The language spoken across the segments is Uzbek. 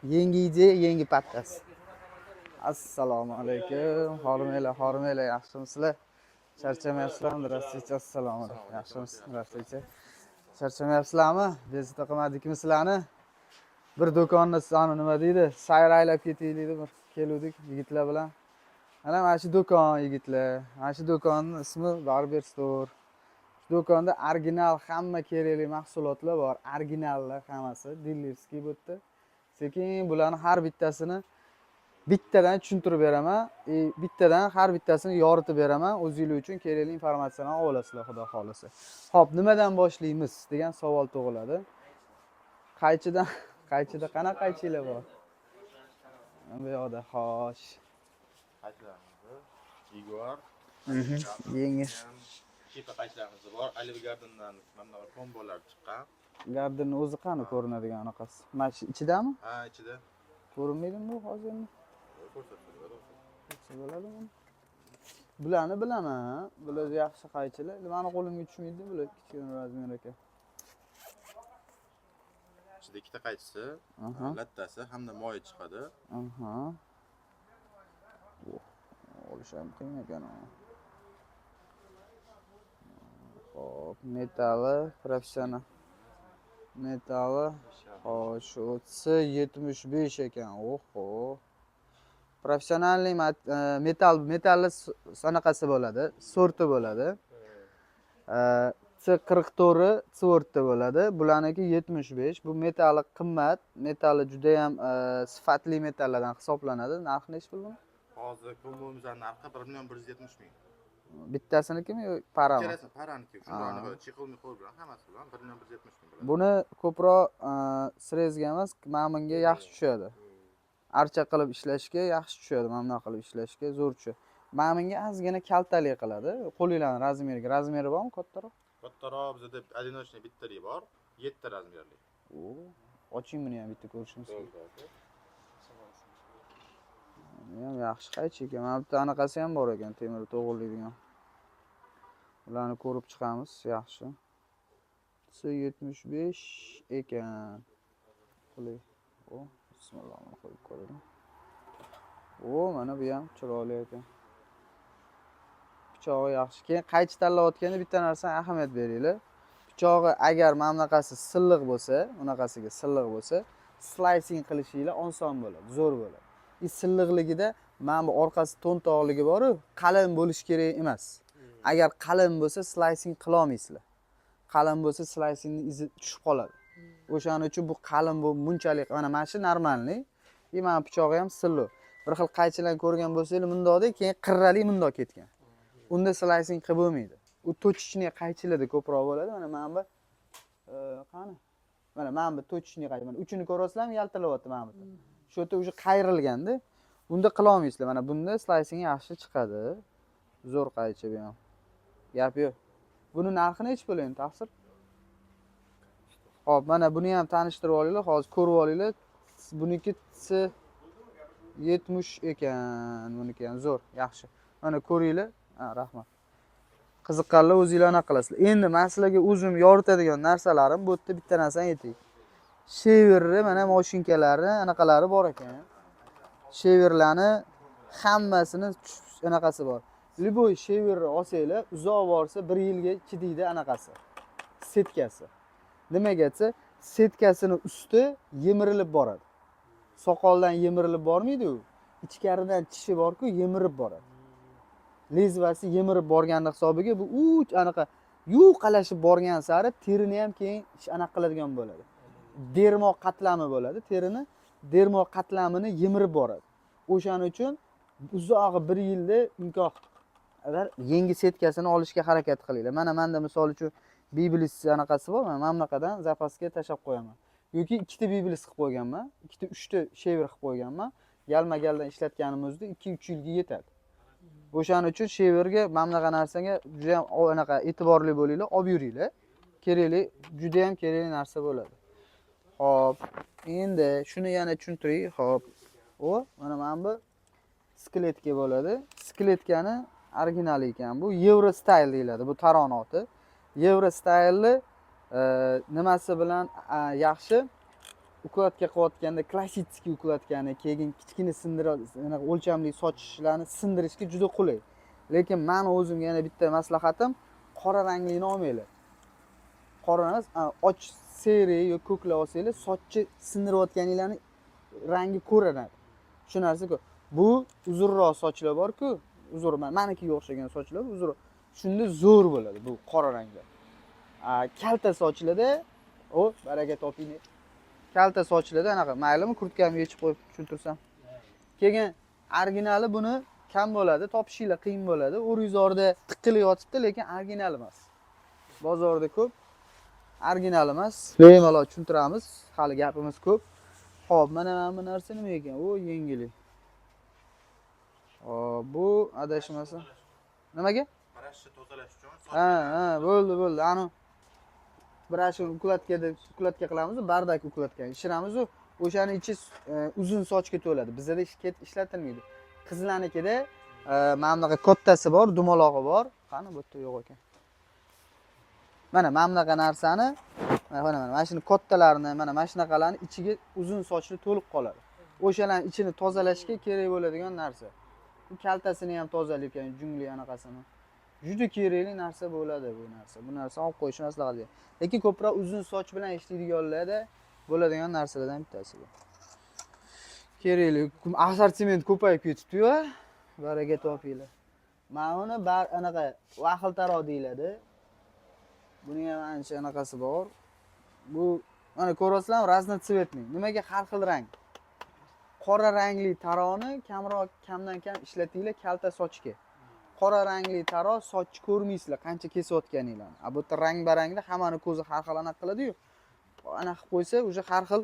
Yangi ideya, yangi podkast. Assalomu alaykum. Hormanglar, hormanglar, yaxshimisizlar? Charchamayapsizlarmi? Здравствуйте, assalomu alaykum. Yaxshimisiz? Здравствуйте. Charchamayapsizlarmi? Bezovta qilmadikmi sizlarni? Bir do'konni sani nima deydi? Sayr aylab ketaylik deb bir keluvdik yigitlar bilan. Mana shu do'kon, yigitlar. Mana shu do'konni ismi Barber Store. Shu do'konda original hamma kerakli mahsulotlar bor. Originallar hammasi, дилерский bu yerda. Sekin bularni har bittasini bittadan tushuntirib beraman. Bittadan har bittasini yoritib beraman. O'zinglar uchun kerakli informatsiyani olasizlar, xudo xohlasa. Xo'p, nimadan boshlaymiz degan savol tug'iladi. Qaychidan, qaychida qanaqa qaychilar bor? Bu yoqda, xo'sh. Qaychilarimizni Jaguar, Yangi Chipa qaychilarimiz bor. Olive Gardendan mana bunaqa kombolar chiqqan. Gardenni o'zi qani ko'rinadigan anaqasi? Mana shu ichidami? Ha, ichida. Ko'rinmaydimi bu hozir endi? Ko'rsatsa bo'ladi. Ko'rsa bo'ladimi? Bularni bilaman. Bular yaxshi qaychilar. Mani qo'limga tushmaydi bular, kichkina размер ekan. Ichida ikkita qaychisi, lattasi hamda moyi chiqadi. Aha. Oh, olish ham qiyin ekan. U. Xo'p, metalli, professional. Metalli. Xo'sh, shu C75 ekan. Oho. Профессиональный metall, metalli anaqasi bo'ladi, sorti bo'ladi. C44 цвёртda bo'ladi. Bularniki 75. Bu metalli qimmat, metalli juda ham sifatli metallardan hisoblanadi. Narxi nechi pul buni? Hozir kombomizni narxi 1 million 170 ming. Bittasinikimi yo пара mi? Ikkalasi пара niki, shunday anaqa чехол mexol bilan, hammasi bilan 1 million 170 ming bo'ladi. Buni ko'proq срез ga emas, mana bunga yaxshi tushadi. Archa qilib ishlashga yaxshi tushadi, mana bunaqa qilib ishlashga zo'r tushadi. Mana bunga ozgina kaltalik qiladi. Qo'linglarni размер iga, размер i bormi kattaroq? Kattaroq bizada одиночный bittalik bor, 7 размер li. O, oching buni ham, bitta ko'rishimiz kerak. Buni ham yaxshi qaychi ekan. Mana bitta anaqasi ham bor ekan, temir to'g'rilaydigan. Ularni ko'rib chiqamiz, yaxshi. C75 ekan. Qulay. O, bismillah, buni qo'yib ko'raylik. O, mana bu ham chiroyli ekan. Pichog'i yaxshi. Keyin qaychi tanlayotganda bitta narsaga ahamiyat beringlar. Pichog'i agar mana bunaqasi silliq bo'lsa, bunaqasiga silliq bo'lsa, slicing qilishinglar oson bo'ladi, zo'r bo'ladi. И silliqligida mana bu orqasi to'ntoqligi bor-u, qalin bo'lishi kerak emas. Agar qalin bo'lsa, slicing qilolmaysizlar. Qalin bo'lsa, slicingni izi tushib qoladi. O'shaning uchun bu qalin, bu bunchalik, mana shu нормальный. И mana pichog'i ham silliq. Bir xil qaychilarni ko'rgan bo'lsanglar, mundoqda, keyin qirrali mundoq ketgan. Unda slicing qilib bo'lmaydi. U точечный qaychilarda ko'proq bo'ladi. Mana bu qani? Mana bu точечный qaychi. Mana uchini ko'ryapsizlarmi? Yaltiryapti mana bu. Shu yerda уже qayrilganda, bunda qila olmaysizlar. Mana bunda slicing yaxshi chiqadi. Zo'r qaychi bu ham. Gap yo'q. Buni narxi nechi pul endi, taqsir? Xo'p, mana buni ham tanishtirib olinglar, hozir ko'rib olinglar. Buniki C70 ekan, buniki ham zo'r, yaxshi. Mana ko'ringlar. Ha, rahmat. Qiziqqanlar o'zinglar anaqa qilasizlar. Endi men sizlarga o'zim yoritadigan narsalarim bu yerda, bitta narsani aytay. Shaver ni mana mashinkalari, anaqalari bor ekan. Shaver larni hammasini anaqasi bor. Любой shaver ni olsanglar, uzoq borsa bir yilga chidaydi anaqasi. Сетка si. Nimaga desa, сетка sini usti yemirilib boradi. Soqoldan yemirilib bormaydi u. Ichkaridan tishi bor-ku, yemirib boradi. Лезвия si yemirib borgani hisobiga bu uch anaqa yuqalashib borgan sari terini ham keyin anaqa qiladigan bo'ladi. Dermo qatlami bo'ladi, terini dermo qatlamini yemirib boradi. O'shaning uchun uzog'i bir yilda imkon qadar yangi сетка sini olishga harakat qilinglar. Mana menda, misol uchun, Biblis anaqasi bor, mana bunaqadan запас ga tashlab qo'yaman. Yoki ikkita Biblis qilib qo'yganman, ikkita, uchta shaver qilib qo'yganman. Galma-galdan ishlatganimizda 2-3 yilga yetadi. O'shaning uchun shaver ga, mana bunaqa narsaga juda ham anaqa e'tiborli bo'linglar, olib yuringlar. Kerakli, juda ham kerakli narsa bo'ladi. Xo'p, endi shuni yana tushuntiray. Xo'p. O, mana bu складка bo'ladi. Складка ni originali ekan bu. Euro style deyiladi bu taroni oti. Euro style'ni nimasi bilan yaxshi? Укладка qilayotganda klassik укладка ni, keyin kichkina sindira, anaqa o'lchamli sochlarni sindirishga juda qulay. Lekin mani o'zimga yana bitta maslahatim: qora ranglini olmanglar. Qora emas, och серый yo ko'klar olsanglar, sochni sindirayotganinglarni rangi ko'rinadi. Shu narsa ko'p. Bu uzunroq sochlar bor-ku, uzun, manikiga o'xshagan sochlar uzun. Shunda zo'r bo'ladi bu qora rangda. Kalta sochlarda, o, baraka toping. Kalta sochlarda anaqa, maylimi, kurtkamni yechib qo'yib tushuntirsam. Keyin originali buni kam bo'ladi, topishinglar qiyin bo'ladi. O'rizorda tiqilib yotibdi, lekin original emas. Bozorda ko'p original emas. Bemalol tushuntiramiz, hali gapimiz ko'p. Xo'p, mana bu narsa nima ekan? U yengillik. Hop, bu adashmasam nimaga? Браш ni tozalash uchun. Ha, bo'ldi, bo'ldi. Ani браш укладка da укладка qilamiz, бардак укладка ishiramiz, o'shani ichi uzun sochga to'ladi. Bizada ishlatilmaydi. Qizlarnikida mana bunaqa kattasi bor, dumalog'i bor. Qani, bu yerda yo'q ekan. Mana bunaqa narsani, mana shuni kattalarini, mana shunaqalarni ichiga uzun sochli to'lib qoladi. O'shalarni ichini tozalashga kerak bo'ladigan narsa. Bu kaltasini ham tozalayotgan, jungli anaqasini. Juda kerakli narsa bo'ladi bu narsa. Bu narsa olib qo'yish maslahat beraman. Lekin ko'proq uzun soch bilan ishlaydiganlarda bo'ladigan narsalardan bittasi bu. Kerakli assortiment ko'payib ketibdi-yu. Baraka topinglar. Mana uni bar anaqa vaxil taroq deyiladi. Buni ham ancha anaqasi bor. Bu mana ko'ryapsizlarmi, разноцветный. Nimaga har xil rang? Qora rangli taroqni kamroq, kamdan kam ishlatinglar kalta sochga. Qora rangli taroq sochni ko'rmaysizlar qancha kesayotganinglarni. A bu yerda rang barangda hammani ko'zi har xil anaqa qiladi-yu. Anaqa qilib qo'ysa, уже har xil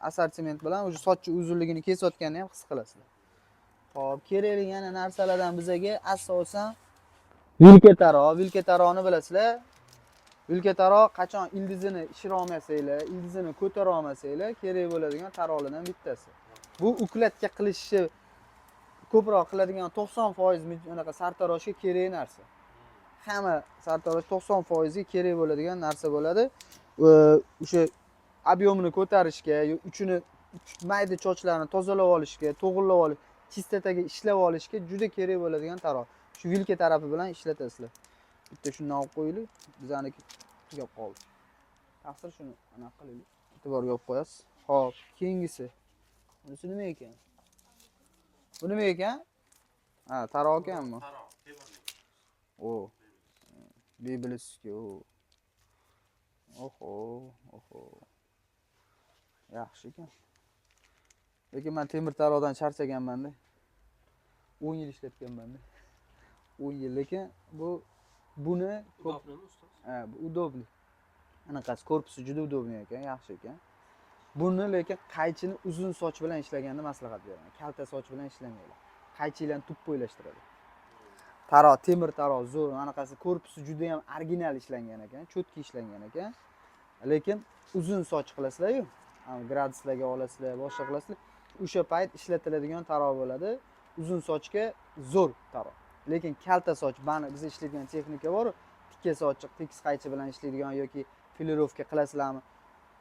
assortiment bilan уже sochni uzunligini kesayotganini ham his qilasizlar. Xo'p, kerakli yana narsalardan bizaga asosan vilka taroq. Vilka taroqni bilasizlar. Vilka taroq qachon ildizini ishira olmasanglar, ildizini ko'tara olmasanglar, kerak bo'ladigan taroqlardan bittasi. Bu укладка qilishni ko'proq qiladigan 90% anaqa sartaroshga kerak narsa. Hamma sartarosh 90% ga kerak bo'ladigan narsa bo'ladi. O'sha объем ini ko'tarishga, yo uchini mayda chochlarni tozalab olishga, to'g'irlab olish, чистота ga ishlab olishga juda kerak bo'ladigan taroq. Shu vilka tarafi bilan ishlatasizlar. Bitta shundan olib qo'yaylik, bizaniki tugab qoldi. Taqsir, shuni anaqa qilaylik. E'tiborga olib qo'yasiz. Xo'p, keyingisi. Bunisi nima ekan? Bu nima ekan? Ha, taroq ekanmi? Taroq, temirli. O. Библейский, o. Oho, oho. Yaxshi ekan. Lekin men temir taroqdan charchaganman-da. 10 yil ishlatganman-da. 10 yil, lekin buni ko'p Удобный mi, ustoz? Ha, bu удобный. Anaqasi, korpusi juda удобный ekan, yaxshi ekan. Buni lekin qaychini uzun soch bilan ishlaganni maslahat beraman. Kalta soch bilan ishlamanglar. Qaychilarni тупой lashtiradi. Taroq, temir taroq zo'r, anaqasi, korpusi juda ham original ishlangan ekan, чётко ishlangan ekan. Lekin uzun soch qilasizlar-yu, graduslarga olasizlar, boshqa qilasizlar. O'sha payt ishlatiladigan taroq bo'ladi. Uzun sochga zo'r taroq. Lekin kalta soch, mana biz ishlaydigan texnika bor, tikka sochiq, tekis qaychi bilan ishlaydigan yoki филировка qilasizlarmi?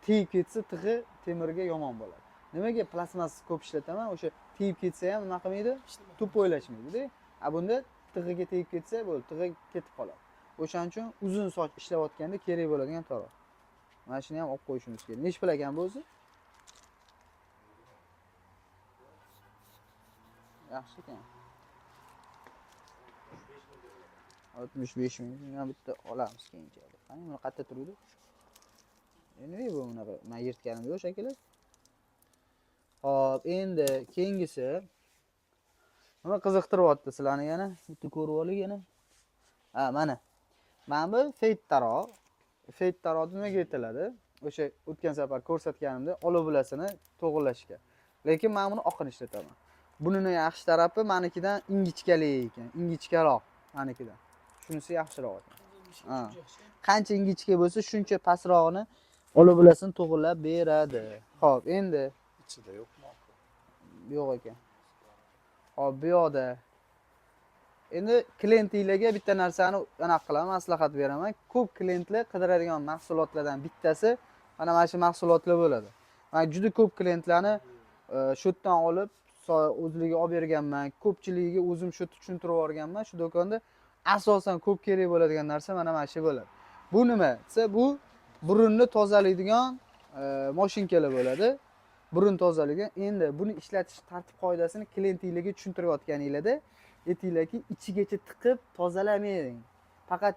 Tegib ketsa tig'i temirga yomon bo'ladi. Nimaga plastmas ko'p ishlataman? O'sha tegib ketsa ham nima qilmaydi? Тупой lashmaydi-da. A bunda tig'iga tegib ketsa bo'ldi, tig'i ketib qoladi. O'shaning uchun uzun soch ishlayotganda kerak bo'ladigan taroq. Mana shuni ham olib qo'yishimiz kerak. Nechi pul ekan bu o'zi? Yaxshi ekan. 65 ming. Shundan bitta olamiz keyinchalik. Qani, buni qayerda turuvdi? Endi bu bunaqa men yirtganim yo'q shekilli. Xo'p, endi keyingisi nima qiziqtiryapti sizlarni yana? Bitta ko'rib oling yana. Ha, mana. Mana bu feyt taroq. Feyt taroq nimaga aytiladi? O'sha o'tgan safar ko'rsatganimda olovulasini to'g'irlashga. Lekin men buni oqini ishlataman. Bunini yaxshi tarafi manikidan ingichkalik ekan, ingichkaroq manikidan. Shunisi yaxshiroq ekan. Ha. Qancha ingichka bo'lsa, shuncha pastrog'ini olovulasini to'g'irlab beradi. Xo'p, endi Ichida yo'qmi? Yo'q ekan. Xo'p, bu yoqda endi klientinglarga bitta narsani anaqa qilaman, maslahat beraman. Ko'p klientlar qidiradigan mahsulotlardan bittasi mana shu mahsulotlar bo'ladi. Man juda ko'p klientlarni shu yerdan olib o'zligiga olib berganman. Ko'pchiligiga o'zim shu yerda tushuntirib yuborganman. Shu do'konda asosan ko'p kerak bo'ladigan narsa mana shu bo'ladi. Bu nima desa, bu burunni tozalaydigan mashinkalar bo'ladi. Burun tozalaydigan. Endi buni ishlatish tartib qoidasini klientinglarga tushuntirayotganinglarda aytinglarki, ichigacha tiqib tozalamang. Faqat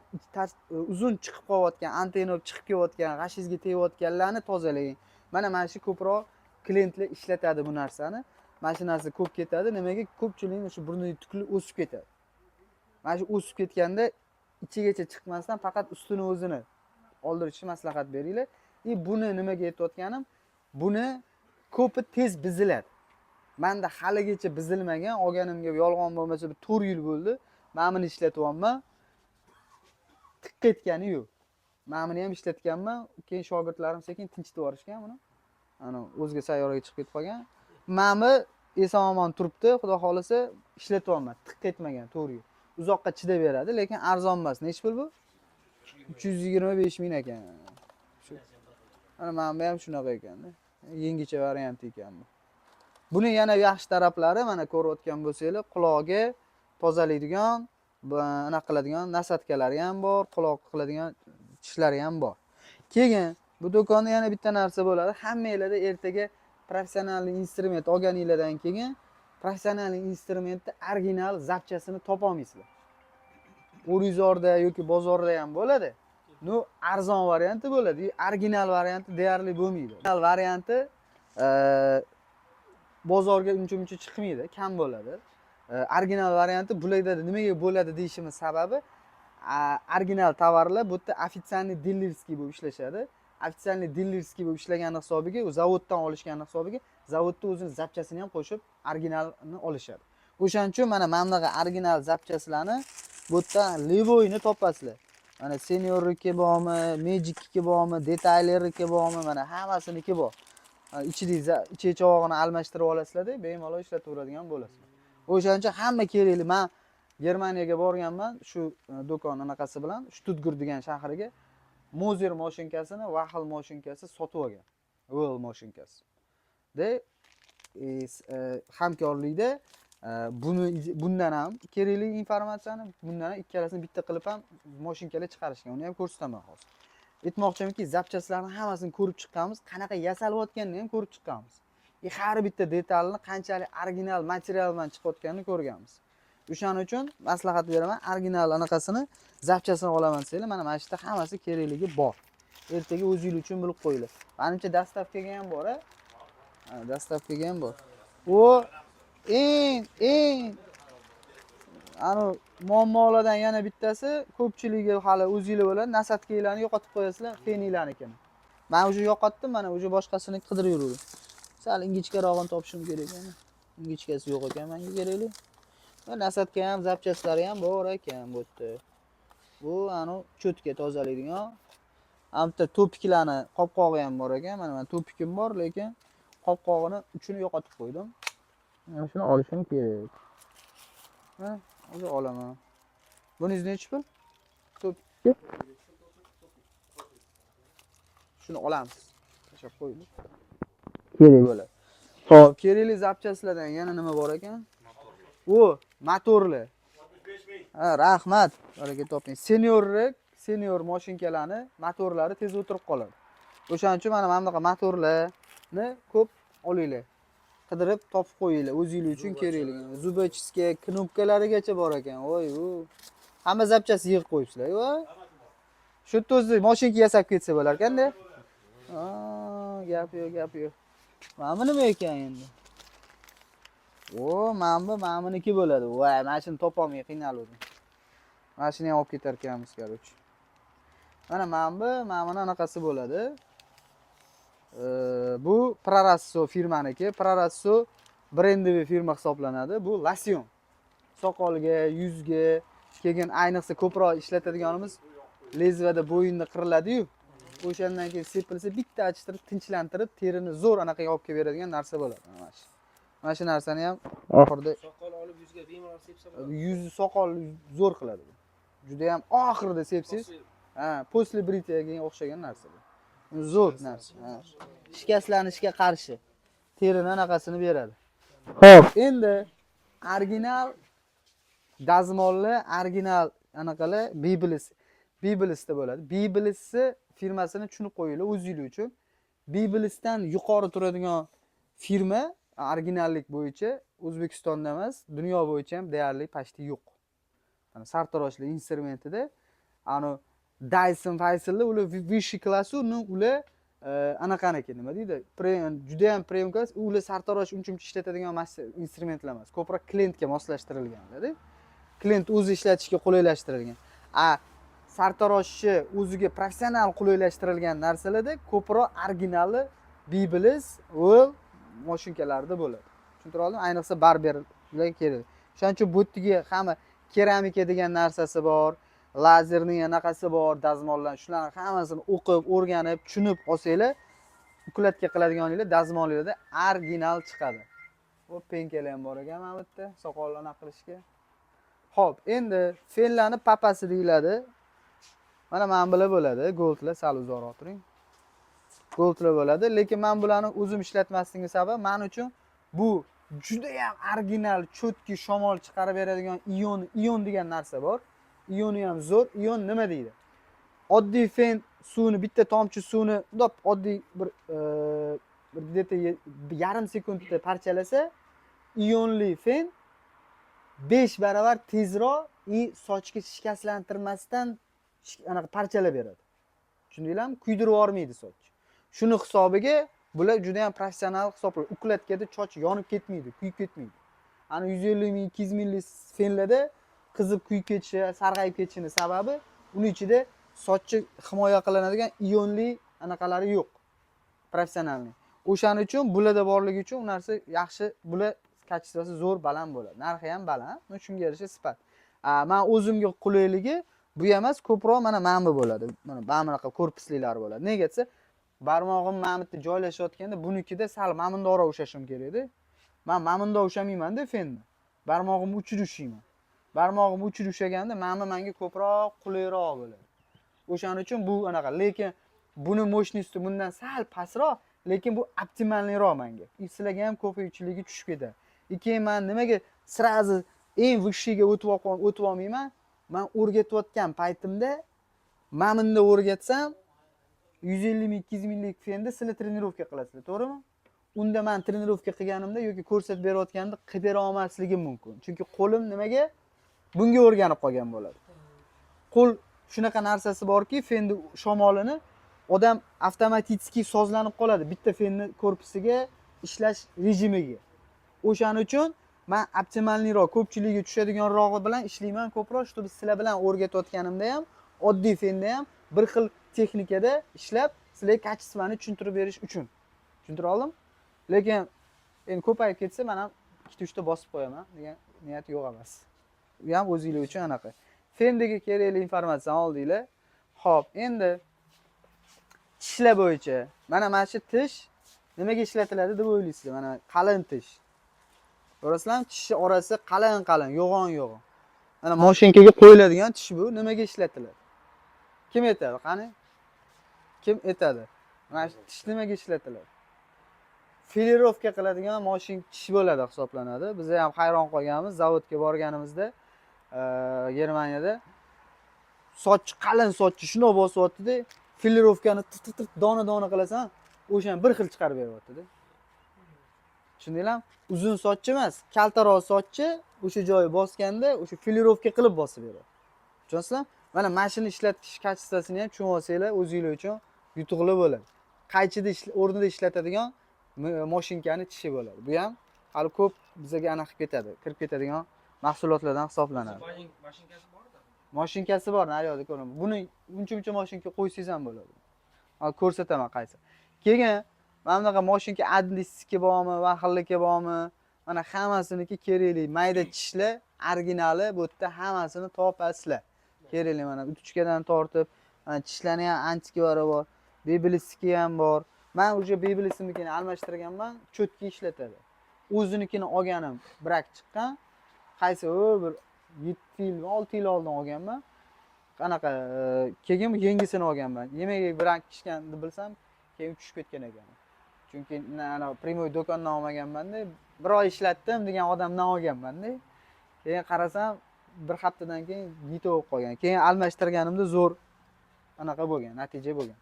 uzun chiqib qolayotgan, antenna bo'lib chiqib kelayotgan, g'ashingizga tegayotganlarni tozalang. Mana shu ko'proq klientlar ishlatadi bu narsani. Mana shu narsa ko'p ketadi. Nimaga? Ko'pchilikning o'sha burnidagi tukli o'sib ketadi. Mana shu o'sib ketganda ichigacha chiqmasdan faqat ustini o'zini oldirishni maslahat beringlar. И buni nimaga aytayotganim, buni ko'pi tez buziladi. Manda haligacha buzilmagan, olganimga yolg'on bo'lmasa bir 4 yil bo'ldi. Mana buni ishlatyapman. Tiq etgani yo'q. Mana buni ham ishlatganman. Keyin shogirdlarim sekin tinchitib yuborishgan buni. Ana o'zga sayyoraga chiqib ketib qolgan. Mana bu eson omon turibdi, xudo xohlasa ishlatyapman. Tiq etmagan 4 yil. Uzoqqa chidab beradi, lekin arzon emas. Nechi pul bu? 325 ming ekan. Shu. Mana bu ham shunaqa ekanda. Yangicha varianti ekan bu. Buni yana yaxshi taraflari, mana ko'rayotgan bo'lsanglar, quloqga tozalaydigan, anaqa qiladigan насадка lari ham bor, quloq qiladigan tishlari ham bor. Keyin bu do'konda yana bitta narsa bo'ladi. Hammanglarda ertaga professional instrument olganinglardan keyin professional instrumentni original запчасть ini topa olmaysizlar. O'rizorda yoki bozorda ham bo'ladi. Ну, arzon varianti bo'ladi. Original varianti deyarli bo'lmaydi. Original varianti bozorga uncha muncha chiqmaydi, kam bo'ladi. Original varianti bularda nimaga bo'ladi deyishimiz sababi, original tovarlar bu yerda официальный дилерский bo'lib ishlashadi. Официальный дилерский bo'lib ishlagani hisobiga, u zavoddan olishgani hisobiga zavodda o'zini запчасть ini ham qo'shib originalni olishadi. O'shaning uchun mana bunaqa original запчасть larni bu yerda любой ni topasizlar. Mana Seniorniki bormi, Magicniki bormi, Detailerniki bormi, mana hammasiniki bor. Mana ichidagi ichak chavog'ini almashtirib olasizlarda, bemalol ishlataveradigan bo'lasizlar. O'shaning uchun hamma kerakli. Man Germaniyaga borganman shu do'kon anaqasi bilan, Stuttgart degan shahriga Moser mashinkasini Wahl mashinkasi sotib olgan. Wahl mashinkasi. De hamkorlikda buni bundan ham kerakli informatsiyani, bundan ham ikkalasini bitta qilib ham mashinkalar chiqarishgan. Uni ham ko'rsataman hozir. Aytmoqchimki, запчасть larni hammasini ko'rib chiqqanmiz, qanaqa yasalayotganini ham ko'rib chiqqanmiz. И har bitta detalni qanchalik original material bilan chiqayotganini ko'rganmiz. O'shaning uchun maslahat beraman, original anaqasini, запчасть ini olaman desanglar, mana shu yerda hammasi kerakligi bor. Ertaga o'zingiz uchun bilib qo'yinglar. Manimcha, доставка ga ham bor, a? Ha, доставка ga ham bor. U eng anu muammolardan yana bittasi, ko'pchiligi hali o'zinglar biladi, насадка larni yo'qotib qo'yasizlar, feniylarnikini. Men уже yo'qotdim, mana уже boshqasini qidirib yuruvdim. Sal ingichkarog'ini topishim kerak ekan. Ingichkasi yo'q ekan menga kerakli. Va насадка ham, запчасть lari ham bor ekan bu yerda. Bu anu cho'tka tozalaydigan. Ham bitta топик larni qopqog'i ham bor ekan. Mana топик im bor, lekin qopqog'ini uchini yo'qotib qo'ydim. Mana shuni olishim kerak. Ha, hozir olaman. Buningiz nechi pul? Топик. Shuni olamiz. Tashlab qo'ydik. Kerak bo'ladi. Xo'p, kerakli запчасть lardan yana nima bor ekan? U motorli. Ha, rahmat. Baraka toping. Senior mashinkalarni motorlari tez o'tirib qoladi. O'shaning uchun mana bunaqa motorlarni ko'p olinglar. Qidirib topib qo'yinglar, o'zinglar uchun kerakli. Зубочистка, knopkalarigacha bor ekan. Voy, u. Hamma запчасть yig'ib qo'yibsizlar. Voy. Shu yerda o'zi mashinka yasab ketsa bo'lar ekanda. Ha, gap yo'q, gap yo'q. Mana bu nima ekan endi? O, mana bu mana buniki bo'ladi. Voy, mana shuni topolmay qiynaluvdim. Mana shuni ham olib ketar ekanmiz, короче. Mana bu, mana buni anaqasi bo'ladi. Bu Proraso firmaniki. Proraso брендовый firma hisoblanadi. Bu losyon. Soqolga, yuzga, keyin ayniqsa ko'proq ishlatadiganimiz лезвие da bo'yinni qiriladi-yu. O'shandan keyin sepilsa bitta achishtirib, tinchlantirib, terini zo'r anaqaga olib kelib beradigan narsa bo'ladi. Mana shu. Mana shu narsani ham oxirida Soqol olib yuzga bemalol sepsa bo'ladi. Yuzi soqol zo'r qiladi bu. Juda ham oxirida sepsangiz, ha, после бритья ga o'xshagan narsa bu. Zo'r narsa. Ha. Shikastlanishga qarshi terini anaqasini beradi. Xo'p, endi original dazmolli, original anaqalar Babyliss. Babylissda bo'ladi. Babylissni firmasini tushunib qo'yinglar o'zinglar uchun. Babylissdan yuqori turadigan firma originallik bo'yicha O'zbekistonda emas, dunyo bo'yicha ham deyarli почти yo'q. Mana sartaroshlik instrumentida ani Dyson, Faysonlar, ular высший класс u, ular anaqaniki, nima deydi, juda ham premium класс. Ular sartarosh uncha muncha ishlatadigan instrumentlar emas, ko'proq klientga moslashtirilganda, klient o'zi ishlatishga qulaylashtirilgan. A sartaroshchi o'ziga professional qulaylashtirilgan narsalarda ko'proq originali Babyliss, Wahl mashinkalarida bo'ladi. Tushuntira oldimmi? Ayniqsa barberlarga kerak. O'shaning uchun bu yerdagi hamma keramika degan narsasi bor, lazerning anaqasi bor dazmollar, shularni hammasini o'qib, o'rganib, tushunib olsanglar, укладка qiladiganinglar dazmolinglarda original chiqadi. Bu пенка lar ham bor ekan mana bu yerda soqol anaqa qilishga. Ho'p, endi fenlarni papasi deyiladi. Mana bular bo'ladi, Goldlar, sal uzoqroq turing. Goldlar bo'ladi, lekin men bularni o'zim ishlatmasligimni sababi, men uchun bu judayam original, чёткий shamol chiqarib beradigan ion, ion degan narsa bor. Ioni ham zo'r. Ion nima deydi? Oddiy fen suvni, bitta tomchi suvni bundoq oddiy bir где-то yarim sekundda parchalasa, ionli fen 5 barobar tezroq и sochga shikastlantirmasdan anaqa parchalab beradi. Tushundinglarmi? Kuydirib yubormaydi soch. Shuni hisobiga bular juda ham professional hisoblanadi. Укладка da soch yonib ketmaydi, kuyib ketmaydi. Ani 150 ming, 200 minglik fenlarda qizib kuyib ketishi, sarg'ayib ketishini sababi uni ichida sochni himoya qilinadigan ionli anaqalari yo'q, профессиональный. O'shaning uchun bularda borligi uchun u narsa yaxshi, bular качество si zo'r, baland bo'ladi. Narxi ham baland, но shunga yarasha sifat. Man o'zimga qulayligi bu emas, ko'proq mana bu bo'ladi. Mana bunaqa korpuslilari bo'ladi. Nega desa, barmog'im mana bu yerda joylashayotganda bunikida sal mana bundoqroq ushlashim kerakda. Man mana bundoq ushlamaymanda fenni. Barmog'imni uchida ushlayman. Barmog'imni uchida ushlaganda mana bu menga ko'proq qulayroq bo'ladi. O'shaning uchun bu anaqa, lekin buni мощности bundan sal pastroq, lekin bu оптимальный roq menga. И sizlarga ham ko'pchilikka tushib ketadi. И keyin man nimaga сразу eng высший ga o'tib olmayman? Man o'rgatayotgan paytimda mana bunda o'rgatsam, 150 ming, 200 minglik fenda sizlar тренировка qilasizlar, to'g'rimi? Unda man тренировка qilganimda yoki ko'rsatib berayotganimda qilib bera olmasligim mumkin. Chunki qo'lim nimaga? Bunga o'rganib qolgan bo'ladi. Qo'l shunaqa narsasi borki, fenni shamolini odam avtomatически sozlanib qoladi bitta fenni korpusiga ishlash rejimiga. O'shaning uchun man оптимальный roq, ko'pchilikka tushadiganrog'i bilan ishlayman ko'proq, чтобы sizlar bilan o'rgatayotganimda ham, oddiy fenda ham bir xil texnikada ishlab, sizlarga качество ni tushuntirib berish uchun. Tushuntira oldim? Lekin endi ko'payib ketsa, man ham ikkita, uchta bosib qo'yaman degan niyat yo'q emas. U ham o'zinglar uchun anaqa. Fendagi kerakli informatsiyani oldinglar. Xo'p, endi tishlar bo'yicha mana shu tish nimaga ishlatiladi deb o'ylaysizlar? Mana qalin tish. Ko'rasizlarmi? Tishni orasi qalin qalin, yo'g'on yo'g'on. Mana mashinkaga qo'yiladigan tish bu nimaga ishlatiladi? Kim aytadi? Qani? Kim aytadi? Mana shu tish nimaga ishlatiladi? Филировка qiladigan moshin tish bo'ladi hisoblanadi. Biz ham hayron qolganmiz zavodga borganimizda, Germaniyada sochni, qalin sochni shundoq bosyaptida, филировка ni tir tir tir dona dona qilasan, o'shani bir xil chiqarib beryaptida. Tushundinglarmi? Uzun sochchi emas, kaltaroq sochchi o'sha joyi bosganda o'sha филировка qilib bosib beradi. Tushunasizlarmi? Mana shuni ishlatish качество sini ham tushunib olsanglar, o'zinglar uchun yutuqli bo'ladi. Qaychida o'rnida ishlatadigan mashinkani tishi bo'ladi. Bu ham hali ko'p bizaga anaqa qilib ketadi, kirib ketadigan mahsulotlardan hisoblanadi. Mashinkasi borda. Mashinkasi bor, naryoqda ko'raman. Buni uncha muncha mashinka qo'ysangiz ham bo'ladi. Hozir ko'rsataman qaysi. Keyin mana bunaqa mashinka Adlisniki bormi, Wahlniki bormi? Mana hammasiniki kerakli mayda tishlar originali bu yerda hammasini topasizlar. Kerakli mana уточка dan tortib, mana tishlarni ham antikvari bor, Babylissniki ham bor. Men уже Babylissnikini almashtirganman, чётко ishlatadi. O'zinikini olganim брак chiqqan. Qaysi u bir 7 yil, 6 yil oldin olganman. Qanaqa, keyin yangisini olganman. Nimaga брак chiqqan deb bilsam, Keyin tushib ketgan ekan. Chunki ana прямой do'kondan olmaganmanda, bir oy ishlatdim degan odamdan olganmanda. Keyin qarasam, bir haftadan keyin не то bo'lib qolgan. Keyin almashtirganimda zo'r anaqa bo'lgan, natija bo'lgan.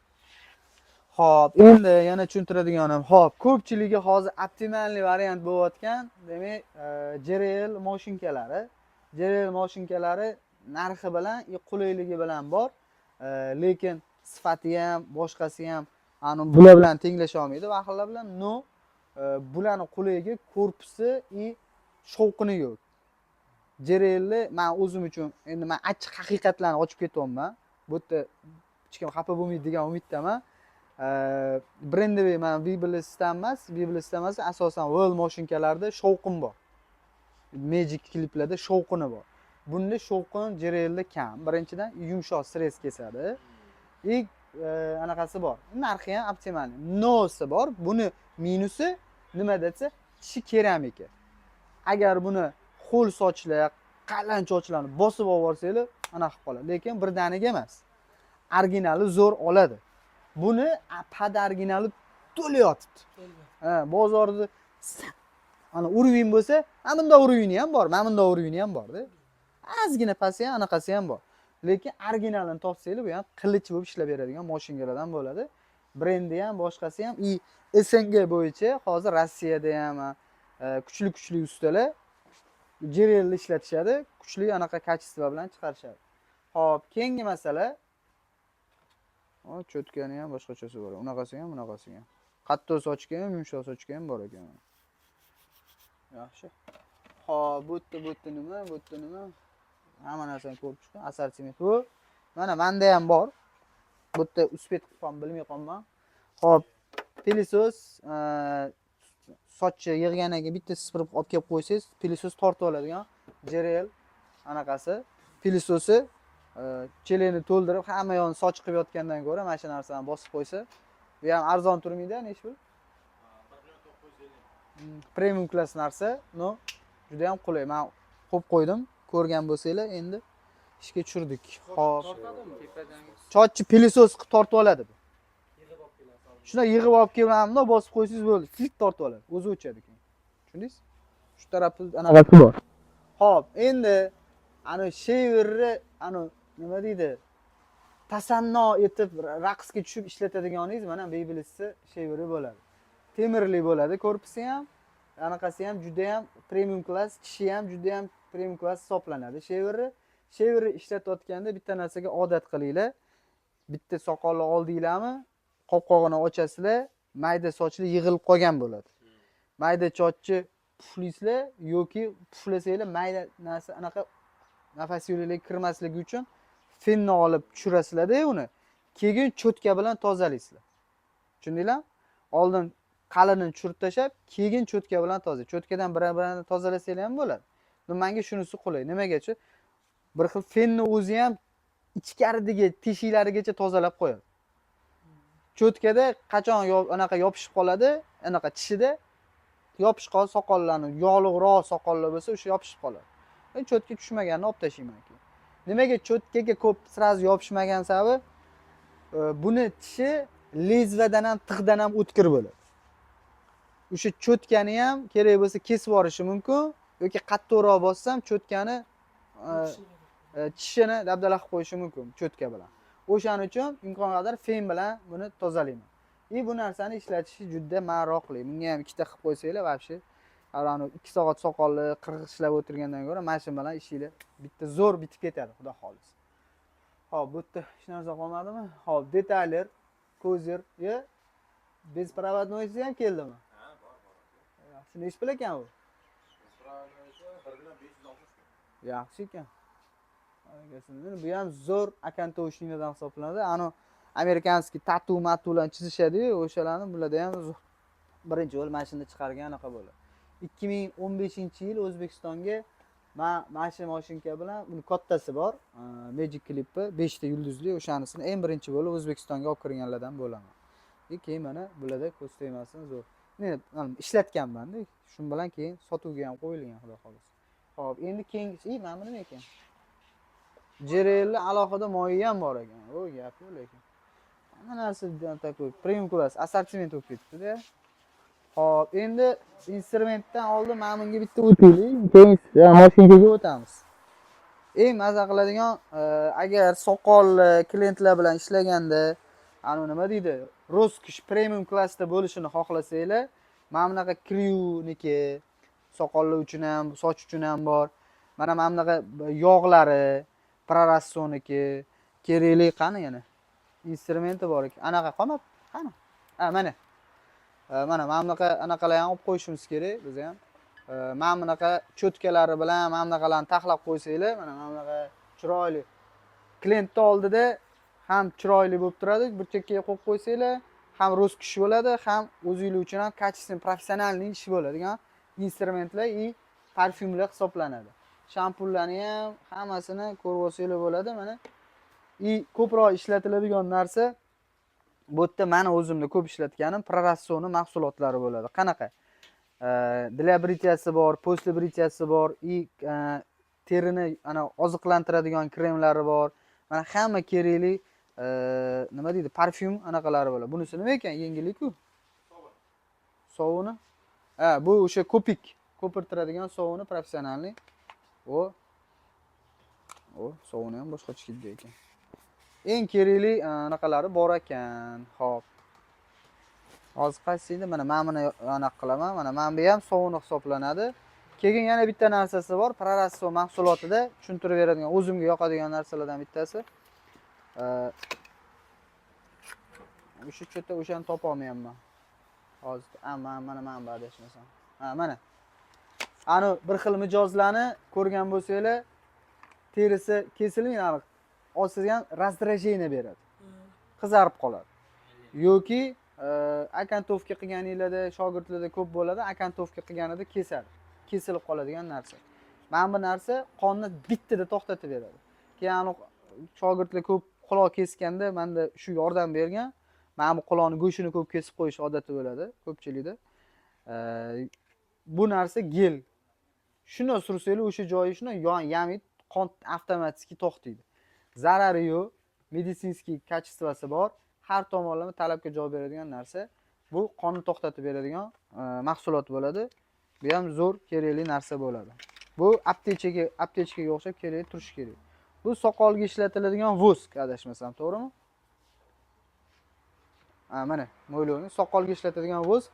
Xo'p, endi yana tushuntiradiganim, xo'p, ko'pchiligi hozir оптимальный variant bo'layotgan, demak, JRL mashinkalari. JRL mashinkalari narxi bilan, qulayligi bilan bor, lekin sifati ham, boshqasi ham ani bular bilan tenglasha olmaydi Wahl bilan, но bularni qulayligi korpusi и shovqini yo'q. JRLni man o'zim uchun, endi man achchiq haqiqatlarni ochib ketyapman. Bu yerda hech kim xafa bo'lmaydi degan umiddaman. Брендовый man Babyliss-dan emas, Babyliss-dan emas, asosan Wahl mashinkalarda shovqin bor. Magic Cliplarda shovqini bor. Bunda shovqin JRLda kam. Birinchidan, yumshoq срез kesadi. И anaqasi bor. Narxi ham оптимальный. Но si bor. Buni minusi nima desa, tishi keramika. Agar buni ho'l sochlar, qalin sochlarni bosib olib yuborsanglar, anaqa qilib qoladi. Lekin birdaniga emas. Originali zo'r oladi. Buni под originali to'la yotibdi. Ha, bozorda ana уровень bo'lsa, mana bunday уровень ham bor, mana bunday уровень ham borda. Ozgina pasti ham, anaqasi ham bor. Lekin originalini topsanglar, bu ham qilich bo'lib ishlab beradigan mashinkalardan bo'ladi. Brendi ham, boshqasi ham и СНГ bo'yicha hozir Rossiyada ham kuchli kuchli ustalar JRL ishlatishadi, kuchli anaqa качество bilan chiqarishadi. Xo'p, keyingi masala. O, чётка ni ham boshqachasi bor. Unaqasi ham, bunaqasi ham. Qattiq sochga ham, yumshoq sochga ham bor ekan. Yaxshi. Xo'p, bu yerda nima? Bu yerda nima? Hamma narsani ko'rib chiqdim. Assortiment bu. Mana menda ham bor. Bu yerda успеть qilib qoldim, bilmay qolman. Xo'p, пылесос, sochni yig'gandan keyin bitta sipirib olib kelib qo'ysangiz, пылесос tortib oladigan JRL anaqasi. Пылесос i chelakni to'ldirib hamma yog'ini soch qilib yotgandan ko'ra mana shu narsani bosib qo'ysa, bu ham arzon turmaydi, nechi pul? 1 950 000. Premium класс narsa, но juda ham qulay. Man qo'yib qo'ydim, ko'rgan bo'lsanglar, endi ishga tushirdik. Xo'p. Tortadimi? Sochni пылесос qilib tortib oladi bu. Yig'ib olib kelasiz. Shunday yig'ib olib kelib, bundoq bosib qo'ysangiz bo'ldi, flik tortib oladi. O'zi o'chadi keyin. Tushundingiz? Shu tarafi anaqasi bor. Xo'p, endi ana shaverni, ana nima deydi? Tasanno etib raqsga tushib ishlatadiganingiz mana Babyliss'i shaveri bo'ladi. Temirli bo'ladi korpusi ham, anaqasi ham juda ham premium класс, tishi ham juda ham premium класс hisoblanadi shaveri. Shaverni ishlatayotganda bitta narsaga odat qilinglar. Bitta soqolni oldinglarmi, qopqog'ini ochasizlar, mayda sochli yig'ilib qolgan bo'ladi. Mayda sochni puflaysizlar yoki puflasanglar, mayda narsa anaqa nafas yo'linglarga kirmasligi uchun fenni olib tushirasizlarda uni. Keyin чётка bilan tozalaysizlar. Tushundinglarmi? Oldin qalinini tushirib tashlab, keyin чётка bilan toza. Чётка dan bir-birini tozalasanglar ham bo'ladi. Но menga shunisi qulay. Nimagachi? Bir xil fenni o'zi ham ichkaridagi teshiklarigacha tozalab qo'yadi. Чётка da qachon anaqa yopishib qoladi, anaqa tishida yopishqoq soqollarni, yog'liqroq soqollar bo'lsa, o'sha yopishib qoladi. Men чётка tushmaganini olib tashlayman keyin. Nimaga чётка ga ko'p сразу yopishmagan sababi, buni tishi lezvadan ham, tig'dan ham o'tkir bo'ladi. O'sha чётка ni ham kerak bo'lsa kesib yuborishi mumkin yoki qattiqroq bossam, чётка ni tishini dabdala qilib qo'yishi mumkin чётка bilan. O'shaning uchun imkon qadar fen bilan buni tozalayman. И bu narsani ishlatishi juda maroqli. Bunga ham ikkita qilib qo'ysanglar, вообще ani 2 soat soqolni qirg'ichlab o'tirgandan ko'ra mana shu bilan ishinglar bitta zo'r bitib ketadi, xudo xohlasa. Xo'p, bu yerda hech narsa qolmadimi? Xo'p, detailer, козырь, ye беспроводной si ham keldimi? Ha, bor, bor. Yaxshi, nechi pul ekan u? 1 560 000. Yaxshi ekan. Bu ham zo'r окантовочный lardan hisoblanadi. Ani американский tatu matularni chizishadi-yu, o'shalarni bularda ham zo'r. Birinchi bo'lib mana shuni chiqargan anaqa bo'ladi. 2015-yil O'zbekistonga man mana shu mashinka bilan, buni kattasi bor, Magic Clip'i 5 ta yulduzli, o'shanisini eng birinchi bo'lib O'zbekistonga olib kirganlardan bo'laman. И keyin mana bularda ko'z tegmasin zo'r. Men ishlatganman-da, shu bilan keyin sotuvga ham qo'yilgan, xudo xohlasa. Xo'p, endi keyingisi, i mana bu nima ekan? JRLni alohida moyi ham bor ekan. O, gap yo'q lekin. Hamma narsa такой premium класс assortiment bo'lib ketibdi-da. Xo'p, endi instrumentdan oldin mana bunga bitta o'taylik, keyin mashinkaga o'tamiz. Eng maza qiladigan, agar soqolli klientlar bilan ishlaganda, anu nima deydi, роскошь premium klassda bo'lishini xohlasanglar, mana bunaqa Kriuniki soqolli uchun ham, soch uchun ham bor. Mana bunaqa yog'lari, Prorasoniki kerakli. Qani yana? Instrumenti bor ekan. Anaqa qolmabdi. Qani? Ha, mana. Mana bunaqa anaqalar ham olib qo'yishimiz kerak biz ham. Mana bunaqa cho'tkalari bilan mana bunaqalarni taxlab qo'ysanglar, mana bunaqa chiroyli klientni oldida ham chiroyli bo'lib turadi, bir chekkaga qo'yib qo'ysanglar, ham роскошь bo'ladi, ham o'zinglar uchun ham качественный, профессиональный ish bo'ladigan instrumentlar и parfyumlar hisoblanadi. Shampunlarni ham hammasini ko'rib olsanglar bo'ladi mana. И ko'proq ishlatiladigan narsa bu yerda mani o'zimda ko'p ishlatganim Prorassoni mahsulotlari bo'ladi. Qanaqa? Для бритья si bor, после бритья si bor и terini ana oziqlantiradigan kremlari bor. Mana hamma kerakli, nima deydi, parfyum anaqalari bo'ladi. Bunisi nima ekan? Yengillik-ku. Sovuni. Ha, bu o'sha ko'pik, ko'pirtiradigan sovuni профессиональный. O. O, sovuni ham boshqacha hidda ekan. Eng kerakli anaqalari bor ekan. Xo'p. Hozir qaysi edi? Mana buni anaqa qilaman. Mana bu ham sovuni hisoblanadi. Keyin yana bitta narsasi bor. Prorasso mahsulotida tushuntirib beradigan, o'zimga yoqadigan narsalardan bittasi. O'sha cho'ta o'shani topa olmayapman. Hozir, ha, mana bu adashmasam. Ha, mana. Ani bir xil mijozlarni ko'rgan bo'lsanglar, terisi kesilmaydi, aniq. Olsangiz ham раздражение beradi. Qizarib qoladi. Yoki окантовка qilganinglarda, shogirdlarda ko'p bo'ladi, окантовка qilganida kesadi. Kesilib qoladigan narsa. Mana bu narsa qonni bittada to'xtatib beradi. Keyin aniq shogirdlar ko'p quloq kesganda menda shu yordam bergan. Mana bu quloqni go'shtini ko'p kesib qo'yish odati bo'ladi ko'pchilikda. Bu narsa gel. Shuni sursanglar o'sha joyi shuni yon yamid, qon avtomatik to'xtaydi. Zarari yo'q, медицинский качество si bor. Har tomonlama talabga javob beradigan narsa. Bu qonni to'xtatib beradigan mahsulot bo'ladi. Bu ham zo'r kerakli narsa bo'ladi. Bu aptechkaga o'xshab kerak turishi kerak. Bu soqolga ishlatiladigan воск, adashmasam, to'g'rimi? Ha, mana mo'ylovni soqolga ishlatadigan воск.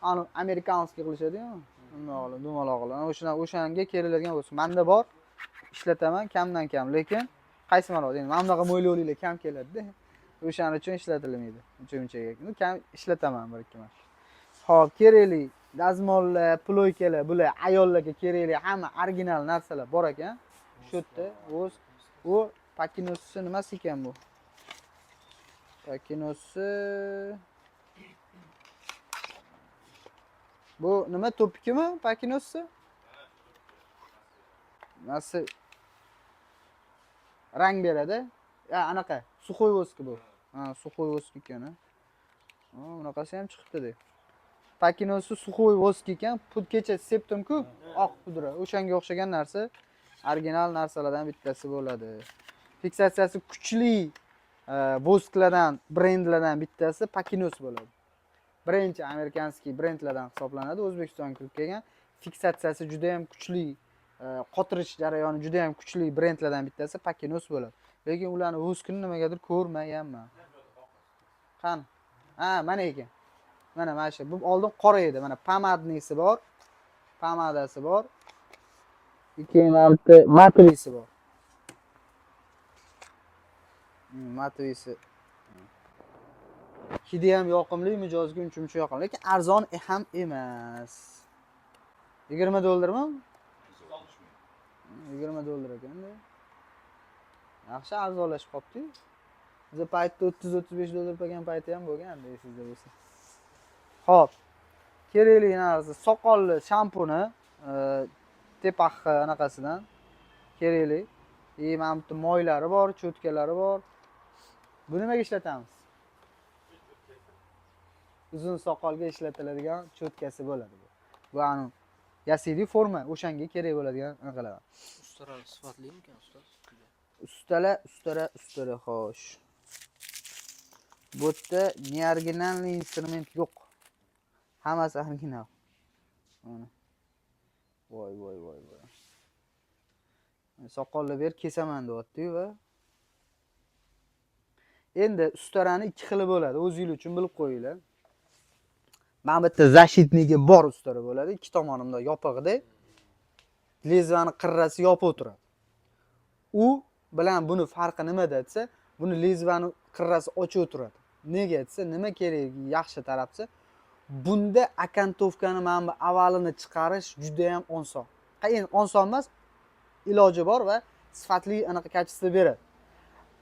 Ani американский qilishadi-yu, bundoq qilib, dumaloq qilib. Ana o'shanga keriladigan воск. Menda bor, ishlataman kamdan kam, lekin qaysi ma'noda? Endi mana bunaqa mo'ylovliklar kam keladi-da. O'shaning uchun ishlatilmaydi. Uncha-munchaga. Kam ishlataman bir ikki marta. Xo'p, kerakli dazmollar, плойка lar, bular ayollarga kerakli hamma original narsalar bor ekan. Shu yerda o'z u Pakinosi nimasi ekan bu? Pakinosi bu nima, to'pikimi Pakinosi? Nimasi rang beradi? Ya, anaqa сухой воск bu. Ha, сухой воск ekan, ha. Bunaqasi ham chiqibdi-da. Pakinosi сухой воск ekan. Pud kecha sepdim-ku, oq pudra. O'shanga o'xshagan narsa, original narsalardan bittasi bo'ladi. Fiksatsiyasi kuchli воск lardan, brendlardan bittasi Pakinos bo'ladi. Birinchi американский brendlardan hisoblanadi. O'zbekistonga kirib kelgan. Fiksatsiyasi juda ham kuchli, qotirish jarayoni juda ham kuchli brendlardan bittasi Pakinos bo'ladi. Lekin ularni воск ini nimagadir ko'rmaganman. Qani? Ha, mana ekan. Mana shu. Bu oldin qora edi. Mana помадный si bor. Pomadasi bor. Keyin mana bitta матовый si bor. Матовый si. Hidi ham yoqimli, mijozga uncha-muncha yoqimli, lekin arzon ham emas. 20 dollarmi? 20 dollar ekanda. Yaxshi arzonlashib qolibdi-yu. Biza paytda 30-35 dollar bo'lgan payti ham bo'lgan, esingizda bo'lsa. Xo'p. Kerakli narsa soqolli shampuni, Tepaxi anaqasidan kerakli. И mana bu yerda moylari bor, cho'tkalari bor. Buni nimaga ishlatamiz? Uzun soqolga ishlatiladigan cho'tkasi bo'ladi bu. Bu anu yasaydi forma, o'shanga kerak bo'ladigan anaqalar. Ustalar sifatlimikan, ustoz? Ustala, ustara, ustara, xo'sh. Bu yerda неоригинальный instrument yo'q. Hammasi original. Mana. Voy, voy, voy, voy. Soqolli ber, kesaman deyapti-yu va endi ustarani ikki xili bo'ladi. O'zingiz uchun bilib qo'yinglar. Mana bu yerda защитник i bor ustara bo'ladi. Ikki tomonimda yopiqda. Lezvani qirrasi yopiq turadi. U bilan buni farqi nimada desa, buni lezvani qirrasi ochiq turadi. Nega desa, nima kerak, yaxshi tarafisi, bunda окантовка ni, mana bu avalini chiqarish juda ham oson. Endi oson emas, iloji bor va sifatli anaqa качество beradi.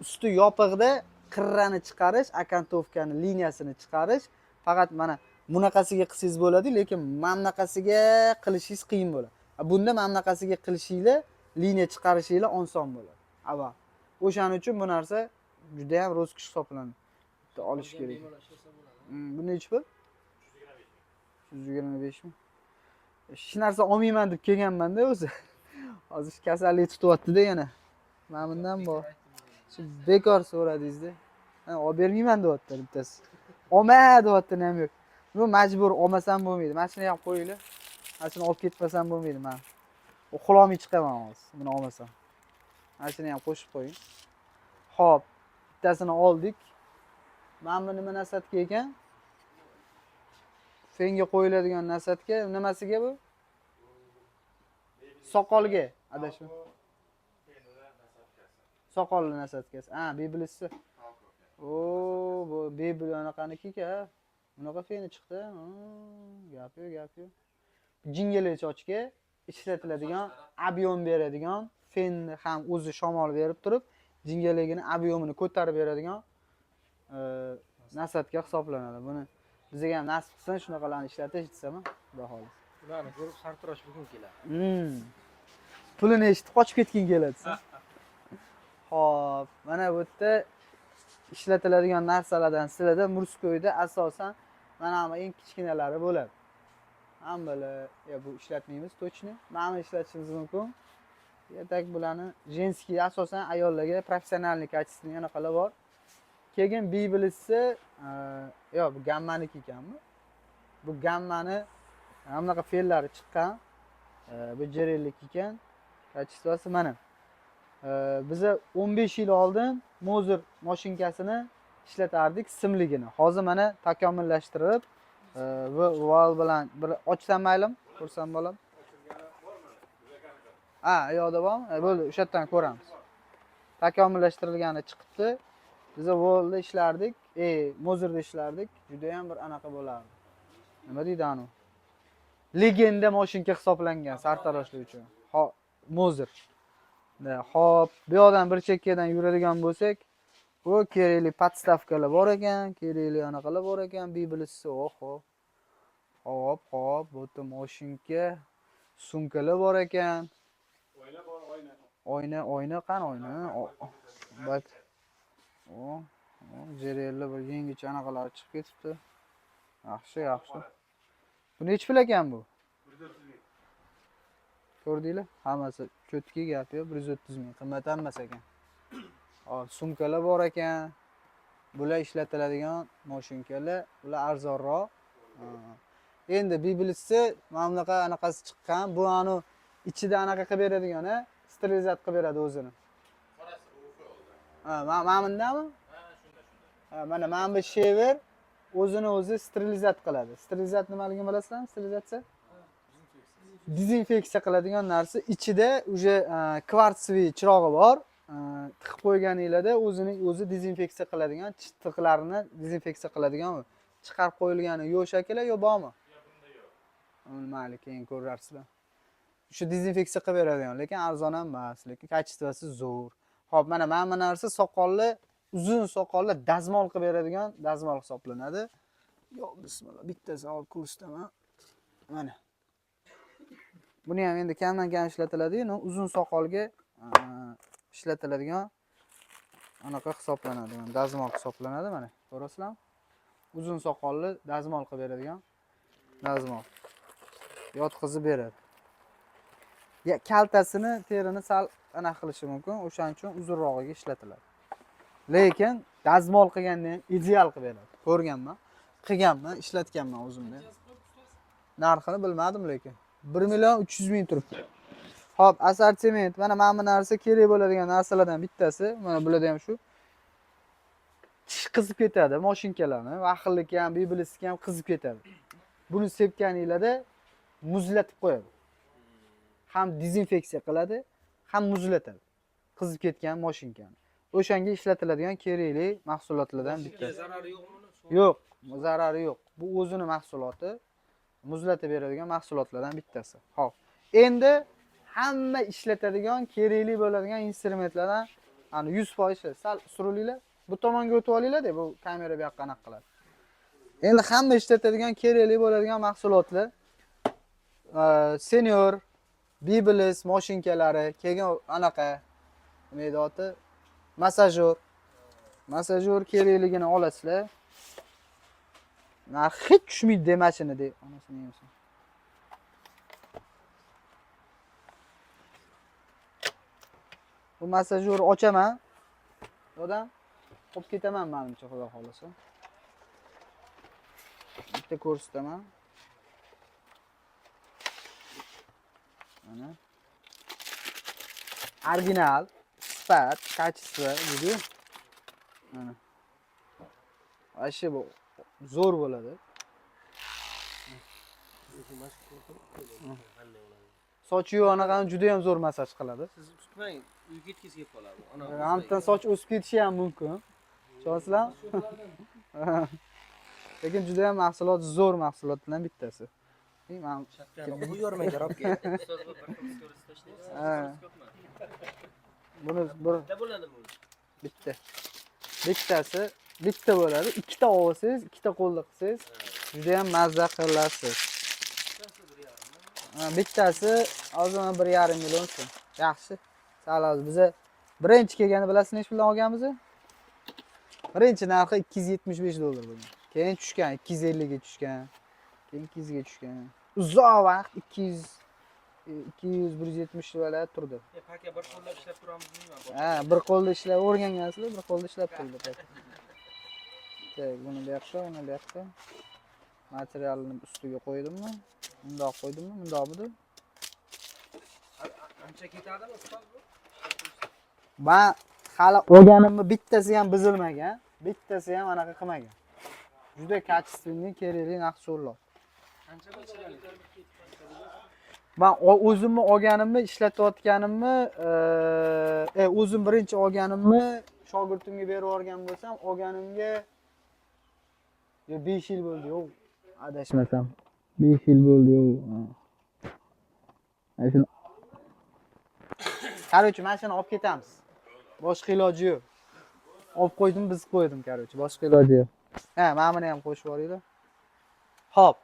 Usti yopiqda qirrani chiqarish, окантовка ni liniyasini chiqarish faqat mana bunaqasiga qilsangiz bo'ladi, lekin mana bunaqasiga qilishingiz qiyin bo'ladi. Bunda mana bunaqasiga qilishinglar, liniya chiqarishinglar oson bo'ladi. Avval. O'shaning uchun bu narsa juda ham роскошь hisoblanadi. Bitta olish Olgan kerak. Bemalol ishlasa bo'ladi. Bu nechi pul? 125 ming. Hech narsa olmayman deb kelganman-da o'zi. Hozir shu kasallik tutyapti-da yana. Mana bundan bor. Shu bekor so'radingiz-da. Ha, olib bermayman deyapti bittasi. Olma deyapti, ham yo'q. Bu majbur, olmasam bo'lmaydi. Mana shuni ham qo'yinglar. Mana shuni olib ketmasam bo'lmaydi man. Uxlolmay chiqaman hozir buni olmasam. Mana shuni ham qo'shib qo'ying. Xo'p, bittasini oldik. Mana bu nima насадка ekan? Fenga qo'yiladigan насадка, nimasiga bu? Soqolga, adashim. Soqolli насадка si. Ha, Biblissi. O, bu Bibl anaqaniki ha. Bunaqa feni chiqdi. Gap yo'q, gap yo'q. Jingalak sochga ishlatiladigan, объем beradigan, fenni ham o'zi shamol berib turib, jingalagini объем ini ko'tarib beradigan насадка hisoblanadi. Buni bizga ham nasib qilsin shunaqalarni ishlatish desam, xudo xohlasa. Ularni ko'rib sartarosh bugun keladi. Pulini eshitib qochib ketging keladi. Xo'p, mana bu yerda ishlatiladigan narsalardan sizlarda мужской da asosan mana bu eng kichkinalari bo'ladi. Hammalar ya bu ishlatmaymiz точно. Mana buni ishlatishimiz mumkin. Ya так bularni женский, asosan ayollarga профессиональный качественный anaqalar bor. Keyin Biblissi, yo'q, bu gammaniki ekanmi? Bu gammani mana bunaqa fellari chiqqan. Bu jerellik ekan. Качество si mana. Biza 15 yil oldin Moser mashinkasini ishlatardik, simligini. Hozir mana takomillashtirib, va val bilan bir ochsam maylimi? Ko'rsam bo'ladimi? Ha, yoqda bormi? Bo'ldi, o'sha yerdan ko'ramiz. Takomillashtirilgani chiqibdi. Biza Volda ishlardik, Mozerda ishlardik. Juda ham bir anaqa bo'lardi. Nima deydi anu? Legenda mashinka hisoblangan sartaroshlik uchun. Mozer. Da, hop, bu yoqdan bir chekkadan yuradigan bo'lsak, bu kerakli подставка lar bor ekan, kerakli anaqalar bor ekan, Biblissi, oho. Hop, hop, bu yerda mashinka, sumkalar bor ekan. Oyna bor, oyna. Oyna, oyna qani oyna? Bak. O, o, jerelli bir yangicha anaqalar chiqib ketibdi. Yaxshi, yaxshi. Bu nechi pul ekan bu? 130 ming. Ko'rdinglar? Hammasi чётки, gap yo'q, 130 ming. Qimmat ham emas ekan. Hop, sumkalar bor ekan. Bular ishlatiladigan mashinkalar, ular arzonroq. Ha. Endi Biblissi mana bunaqa anaqasi chiqqan. Bu anu ichida anaqa qilib beradigan, a? Sterilizatsiya qilib beradi o'zini. Qorasi UF oldi. Ha, mana bundami? Ha, shunda, shunda. Ha, mana bu shaver o'zini o'zi sterilizatsiya qiladi. Sterilizatsiya nimaligini bilasizlarmi? Sterilizatsiya? Dezinfeksiya qiladigan narsa. Ichida уже кварцевый chirog'i bor. Tiqib qo'yganinglarda o'zini o'zi dezinfeksiya qiladigan, tiqlarni dezinfeksiya qiladigan chiqarib qo'yilgani yo'q shakli yo bormi? Yo'q, bunda yo'q. Uni mayli, keyin ko'rarsizlar. Shu dezinfeksiya qilib beradigan, lekin arzon ham emas, lekin качество si zo'r. Xo'p, mana bu narsa soqolli, uzun soqolli dazmol qilib beradigan dazmol hisoblanadi. Yo'q, bismillah, bittasi olib ko'rsataman. Mana. Buni ham endi kamdan kam ishlatiladi-yu, uzun soqolga ishlatiladigan anaqa hisoblanadi. Mana dazmol hisoblanadi mana. Ko'rasizlarmi? Uzun soqolli dazmol qilib beradigan dazmol. Yotqizib beradi. Ya kaltasini, terini sal anaqa qilishi mumkin, o'shaning uchun uzunrog'iga ishlatiladi. Lekin dazmol qilganda ham ideal qilib beradi. Ko'rganman, qilganman, ishlatganman o'zimda. Narxini bilmadim lekin. 1 million 300 ming turibdi. Xo'p, assortiment. Mana bu narsa kerak bo'ladigan narsalardan bittasi. Mana bularda ham shu. Tish qizib ketadi mashinkalarni. Vaxillik ham, Biblisniki ham qizib ketadi. Buni sepganinglarda muzlatib qo'yadi. Ham dezinfeksiya qiladi, ham muzlatadi. Qizib ketgan mashinkani. O'shanga ishlatiladigan kerakli mahsulotlardan bittasi. Zarari yo'qmi uni? Yo'q, zarari yo'q. Bu o'zini mahsuloti, muzlatib beradigan mahsulotlardan bittasi. Xo'p. Endi hamma ishlatadigan, kerakli bo'ladigan instrumentlardan ani 100% ishlaydi. Sal surilinglar. Bu tomonga o'tib olinglar-da, bu kamera bu yoqqa anaqa qiladi. Endi hamma ishlatadigan kerakli bo'ladigan mahsulotlar Senior, Biblis mashinkalari, keyin anaqa nima edi oti? Massajyor. Massajyor kerakligini olasizlar. Narxi hech tushmaydi demashini de. Onasini yemsin. Bu massajyorni ochaman. Odam olib ketaman menimcha, xudo xolasa. Bitta ko'rsataman. Mana. Original, sifat, качество deydi. Mana. Вообще bu zo'r bo'ladi. Sochi yo'q anaqani juda ham zo'r massaj qiladi. Siz tutmang, uyga ketgisi kelib qoladi. Ana Hamdan soch o'sib ketishi ham mumkin. Tushunasizlarmi? Lekin juda ham mahsulot zo'r mahsulotlardan bittasi. Man Bu yormang, robga. Ustoz, bu bir xil stories tashlaysiz. Ha. Buni bir Bitta bo'ladimi bu? bitta. Bittasi bitta bo'ladi. Ikkita olsangiz, ikkita qo'lda qilsangiz juda ham mazza qilasiz. Ha, bittasi hozir mana 1,5 million so'm. Yaxshi. Sal hozir biza birinchi kelganda bilasizmi nechi puldan olganmiz? Birinchi narxi 275 dollar bo'lgan. Keyin tushgan, 250 ga tushgan. Keyin 200 ga tushgan. Uzoq vaqt 200 200 170 lar turdi. Paka bir qo'llab ishlab turamiz deyman. Ha, bir qo'lda ishlab o'rgangansizlar, bir qo'lda ishlab turdi. Tak, buni bu yoqqa, uni bu yoqqa. Materialini ustiga qo'ydimmi? Bundoq qo'ydimmi? Bundoqmidi? Ancha ketadimi ustoz bu? Man hali olganimni bittasi ham buzilmagan, bittasi ham anaqa qilmagan. Juda качественный, kerakli mahsulot. Qancha bo'ladi? Man o'zimni olganimni ishlatayotganimni, o'zim birinchi olganimni shogirdimga berib yuborgan bo'lsam, olganimga yo 5 yil bo'ldi, yo'q, adashmasam. 5 yil bo'ldi, yo'q. Mana shuni. Короче, mana shuni olib ketamiz. Boshqa iloji yo'q. Olib qo'ydim, biz qo'ydim, короче, boshqa iloji yo'q. Ha, mana buni ham qo'shib yuboringlar. Xo'p.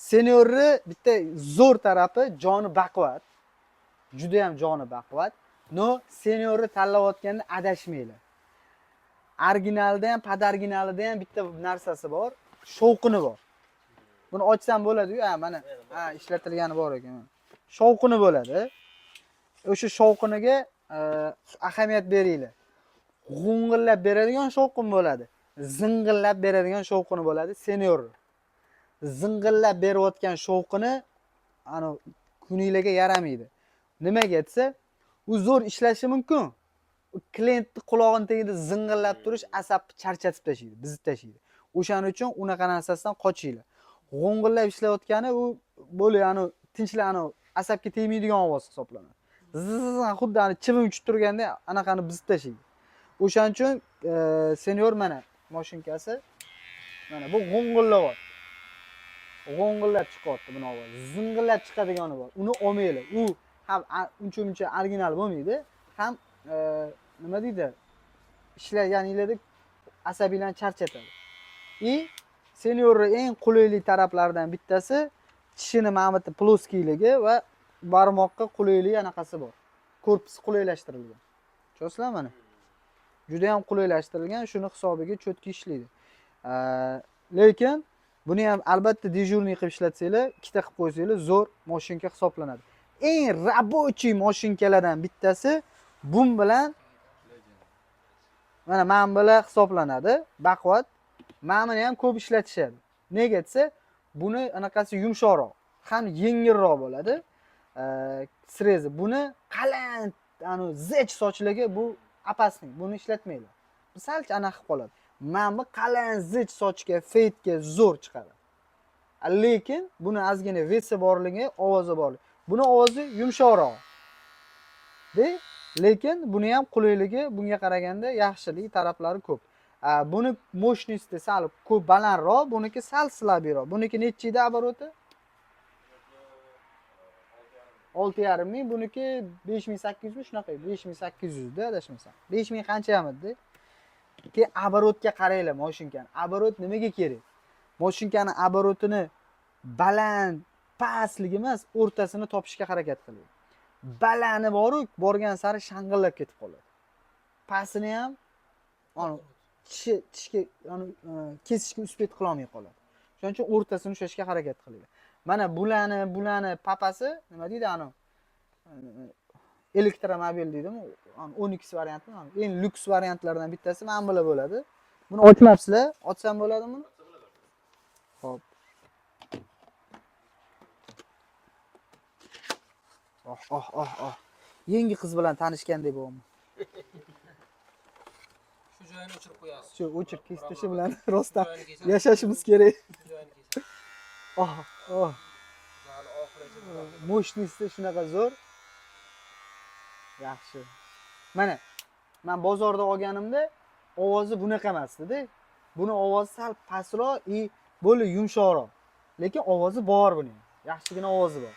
Seniorni bitta zo'r tarafi joni baquvvat. Juda ham joni baquvvat. Но, seniorni tanlayotganda adashmanglar. Originalida ham, podoriginalida ham bitta narsasi bor, shovqini bor. Buni ochsam bo'ladi-yu, ha, mana, ha, ishlatilgani bor ekan. Shovqini bo'ladi. O'sha shovqiniga ahamiyat beringlar. G'ung'illab beradigan shovqin bo'ladi. Zing'illab beradigan shovqini bo'ladi senior. Zing'illab berayotgan shovqini ana kuninglarga yaramaydi. Nimaga desa, u zo'r ishlashi mumkin. U klientni qulog'ini tagida zing'illab turish asabni charchatib tashlaydi, buzib tashlaydi. O'shaning uchun unaqa narsasidan qochinglar. G'ung'illab ishlayotgani u bo'lib, ani tinchlar, ani asabga tegmaydigan ovoz hisoblanadi. Zzz, xuddi ani chivin uchib turganda anaqani buzib tashlaydi. O'shaning uchun senior mana mashinkasi mana bu g'ung'illayapti. G'ung'illab chiqyapti buni ovozi. Zing'illab chiqadigani bor. Uni olmanglar. U ham uncha muncha original bo'lmaydi, ham nima deydi? Ishlaganinglarda asabiylarni charchatadi. И seniorni eng qulaylik taraflaridan bittasi tishini mana bu yerda плоский ligi va barmoqqa qulaylik anaqasi bor. Korpusi qulaylashtirilgan. Tushunasizlarmi mana? Juda ham qulaylashtirilgan, shuni hisobiga чётко ishlaydi. Lekin buni ham albatta дежурный qilib ishlatsanglar, ikkita qilib qo'ysanglar zo'r mashinka hisoblanadi. Eng рабочий mashinkalardan bittasi bun bilan Mana mana bular hisoblanadi. Baquvvat. Mana buni ham ko'p ishlatishadi. Nega desa, buni anaqasi yumshoqroq, ham yengilroq bo'ladi. Срез i. Buni qalin, anu zich sochlarga bu опасный. Buni ishlatmanglar. Bu salcha anaqa qilib qoladi. Mana bu qalin zich sochga, fade ga zo'r chiqadi. Lekin buni ozgina вес i borligi, ovozi borligi. Buni ovozi yumshoqroq. De, lekin buni ham qulayligi bunga qaraganda yaxshilik taraflari ko'p. Buni мощности sal ko'p, balandroq, buniki sal слабый roq. Buniki necha edi обороты? 6,5 ming, buniki 5800 mi, shunaqa, 5800 da adashmasam. 5000 qancha ham edi. Keyin оборот ga qaranglar mashinkani. Оборот nimaga kerak? Mashinkani оборот ini baland, pastligi emas, o'rtasini topishga harakat qiling. Balani boru, borgan sari shang'illab ketib qoladi. Pastini ham anu tishi tishga anu kesishga успеть qilolmay qoladi. Shuning uchun o'rtasini ushlashga harakat qilinglar. Mana bularni papasi nima deydi, anu elektromobil deydimi? Anu 12 variantmi? Anu eng lyuks variantlardan bittasi mana bular bo'ladi. Buni ochmabsizlar? Ochsam bo'ladimi buni? Xo'p. Oh, oh, oh, oh. Yangi qiz bilan tanishgandek bo'lyapman. Shu joyini o'chirib qo'yasiz. Shu o'chib kestishi bilan rostdan Shu joyini kesasiz. Yashashimiz kerak. Shu joyini kesasiz. Oh, oh. Hali oxirigacha bo'ladi. Мощности shunaqa zo'r. Yaxshi. Mana men bozorda olganimda ovozi bunaqa emasdi-da. Buni ovozi sal pastroq и более yumshoqroq. Lekin ovozi bor buning. Yaxshigina ovozi bor.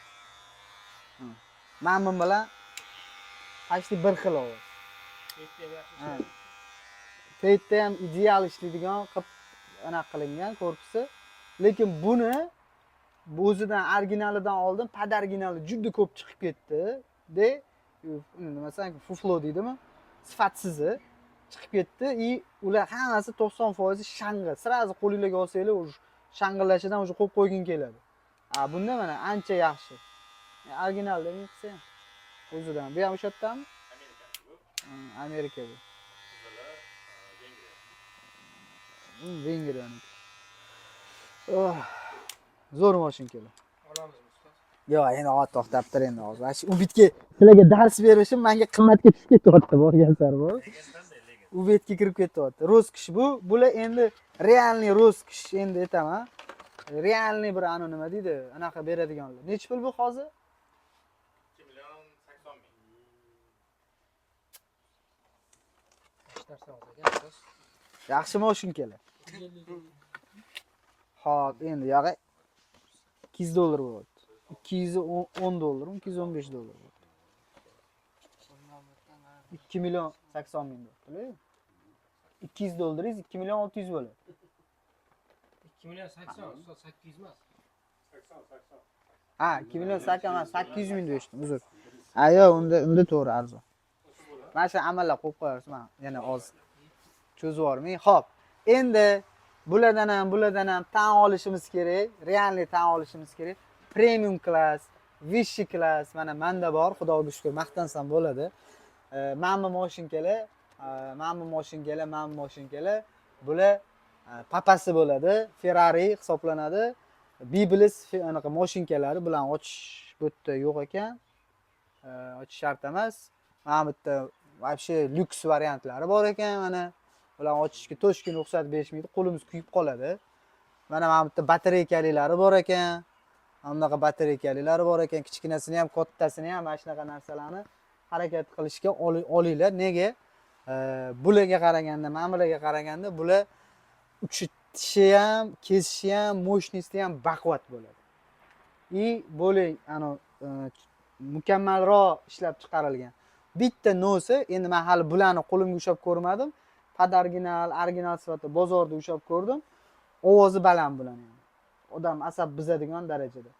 Mana bu bilan почти bir xil ovoz. Fade ham yaxshi Ha. ishlaydi. Fade da ham ideal ishlaydigan qilib anaqa qilingan korpusi. Lekin buni o'zidan, originalidan oldin под originali juda ko'p chiqib ketdi. De, masalan, фуфло deydimi? Sifatsizi chiqib ketdi и ular hammasi 90% shang'i. Сразу qo'linglarga olsanglar, уже shang'illashidan уже qo'yib qo'yging keladi. A bunda mana ancha yaxshi. Original demay qilsa ham o'zidan. Bu ham o'sha yerdami? Amerikaniki bu. Amerika bu. Qizili, Vengriya. Vengriyaniki. Oh, zo'r mashinkalar. Olamizmi, ustoz? Yo'q, endi hozir to'xtab tur endi hozir. Mana shu Ubitga sizlarga dars berishim menga qimmatga tushib ketyapti borgan sari bor. Lekin. Ubitga kirib ketyapti. Роскошь bu. Bular endi реальный роскошь endi aytaman. Реальный bir anu nima deydi, anaqa beradiganlar. Nechi pul bu hozir? 2 million 80 ming. Hech narsa emas ekan, ustoz. Yaxshi mashinkalar. Xo'p, endi yog'i 200 dollar bo'lyapti. 210 dollar, 215 dollar bo'lyapti. 2 million 80 ming deyaptilar. 200 dollaringiz 2 million 600 bo'ladi. 2 million 80, ustoz, 800 emas. 80, 80. Ha, 2 million 80 emas, 800 ming deyishdim, uzr. Ha, yo'q, unda to'g'ri, arzon. Mana shu amallab qo'yib qo'yarsiz, mana yana oz cho'zib yubormang. Xo'p, endi bulardan ham tan olishimiz kerak, реальный tan olishimiz kerak. Premium класс, высший класс mana menda bor, xudoga shukr, maqtansam bo'ladi. Mana bu mashinkalar, mana bu mashinkalar, mana bu mashinkalar bular papasi bo'ladi, Ferrari hisoblanadi. Biblis anaqa mashinkalari bilan ochish bu yerda yo'q ekan. Ochish shart emas. Mana bu yerda вообще lyuks variantlari bor ekan mana. Bularni ochishga toshkent ruxsat berishmaydi, qo'limiz kuyib qoladi. Mana bu yerda batareykaliklari bor ekan. Mana bunaqa batareykaliklari bor ekan, kichkinasini ham, kattasini ham mana shunaqa narsalarni harakat qilishga olinglar. Nega? Bularga qaraganda, mana bularga qaraganda bular uchitishi ham, kesishi ham, мощности ham baquvvat bo'ladi. И более ano mukammalroq ishlab chiqarilgan. Bitta но si, endi men hali bularni qo'limga ushlab ko'rmadim. Под original, original sifatida bozorda ushlab ko'rdim. Ovozi baland bularni ham. Odam asab buzadigan darajada.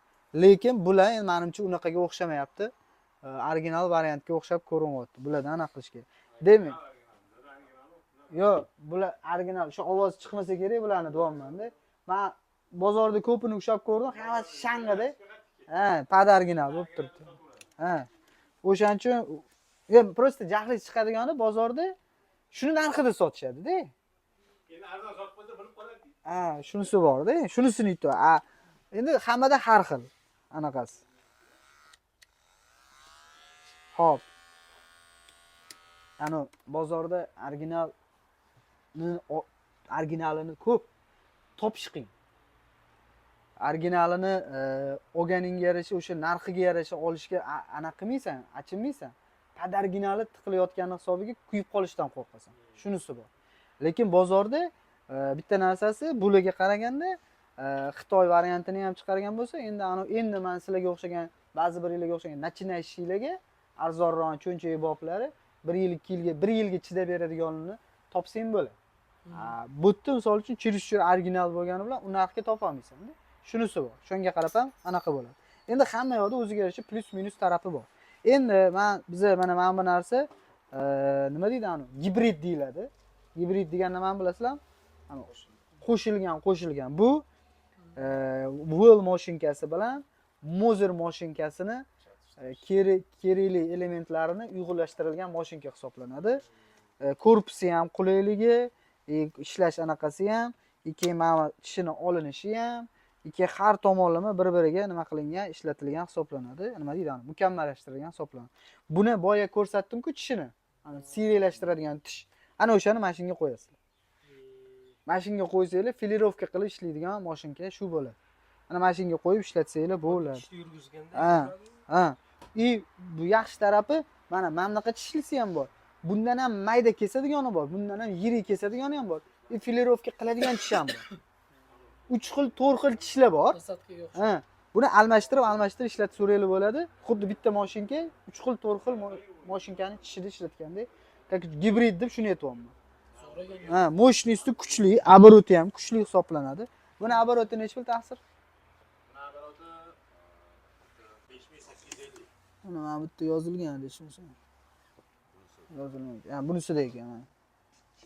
Lekin bular endi menimcha unaqaga o'xshamayapti. Original variantga o'xshab ko'rinyapti. Bulardan anaqa qilish kerak. Demak, yo'q, bular original, shu ovoz chiqmasa kerak bularni deyapman-da. Men bozorda ko'pini ushlab ko'rdim, hammasi shang'ida. Ha, под original bo'lib turibdi. Ha. O'shaning uchun, yo, просто jahlingiz chiqadigani bozorda Shuni narxida sotishadi-da. Endi arzon sotib qo'ysa bilib qoladi. Ha, shunisi bor-da, shunisini aytyapti. A, endi hammada har xil anaqasi. Xo'p. Ano bozorda originalini ko'p topish qiyin. Originalini olganingga yarasha, o'sha narxiga yarasha olishga anaqa qilmaysan, achinmaysan. Под originali tiqilayotgani hisobiga kuyib qolishdan qo'rqasan. Shunisi bor. Lekin bozorda bitta narsasi, bularga qaraganda Xitoy variantini ham chiqargan bo'lsa, endi anu endi man sizlarga o'xshagan, ba'zi birlarga o'xshagan начинающий larga arzonroq cho'nchak boplari 1 yil, 2 yilga, 1 yilga chidab beradiganini topsang bo'ladi. Ha, bu yerda misol uchun чересчур original bo'lgani bilan u narxga topolmaysan-da. Shunisi bor. Shunga qarab ham anaqa bo'ladi. Endi hamma yoqda o'ziga yarasha плюс минус tarafi bor. Endi man biza mana bu narsa nima deydi, anu gibrid deyiladi. Gibrid degan nimani bilasizlarmi? Anu qo'shilgan. Bu Whirl mashinkasi bilan Moser mashinkasini kerakli elementlarini uyg'unlashtirilgan mashinka hisoblanadi. Korpusi ham qulayligi, ishlash anaqasi ham, keyin mana tishini olinishi ham, ikki har tomonlama bir-biriga nima qilingan, ishlatilgan hisoblanadi. Nima deydi, mukammallashtirilgan hisoblanadi. Buni boya ko'rsatdim-ku tishini. Ana siyraklashtiradigan tish. Ana o'shani mashinga qo'yasizlar. Mashinga qo'ysanglar, филировка qilib ishlaydigan mashinka shu bo'ladi. Ana mashinga qo'yib ishlatsanglar bo'ladi. Tishni yurgizganda. Ha. Ha. И bu yaxshi tarafi, mana bunaqa tishlisi ham bor. Bundan ham mayda kesadigani bor, bundan ham yirik kesadigani ham bor. И филировка qiladigan tish ham bor. 3 xil, 4 xil tishlar bor. Насадка ga o'xshab. Ha. Buni almashtirib, almashtirib ishlatsaveringlar bo'ladi. Xuddi bitta mashinka 3 xil, 4 xil mashinkani tishida ishlatgandek. Как gibrid deb shuni aytyapman. Zo'r ekan. Ha, мощности kuchli, обороти ham kuchli hisoblanadi. Buni обороти nechi pul, ta'sir? Buni обороти 5850. Mana bu yerda yozilgan edi, shunisi. Yozilgan. Ha, bunisida ekan mana.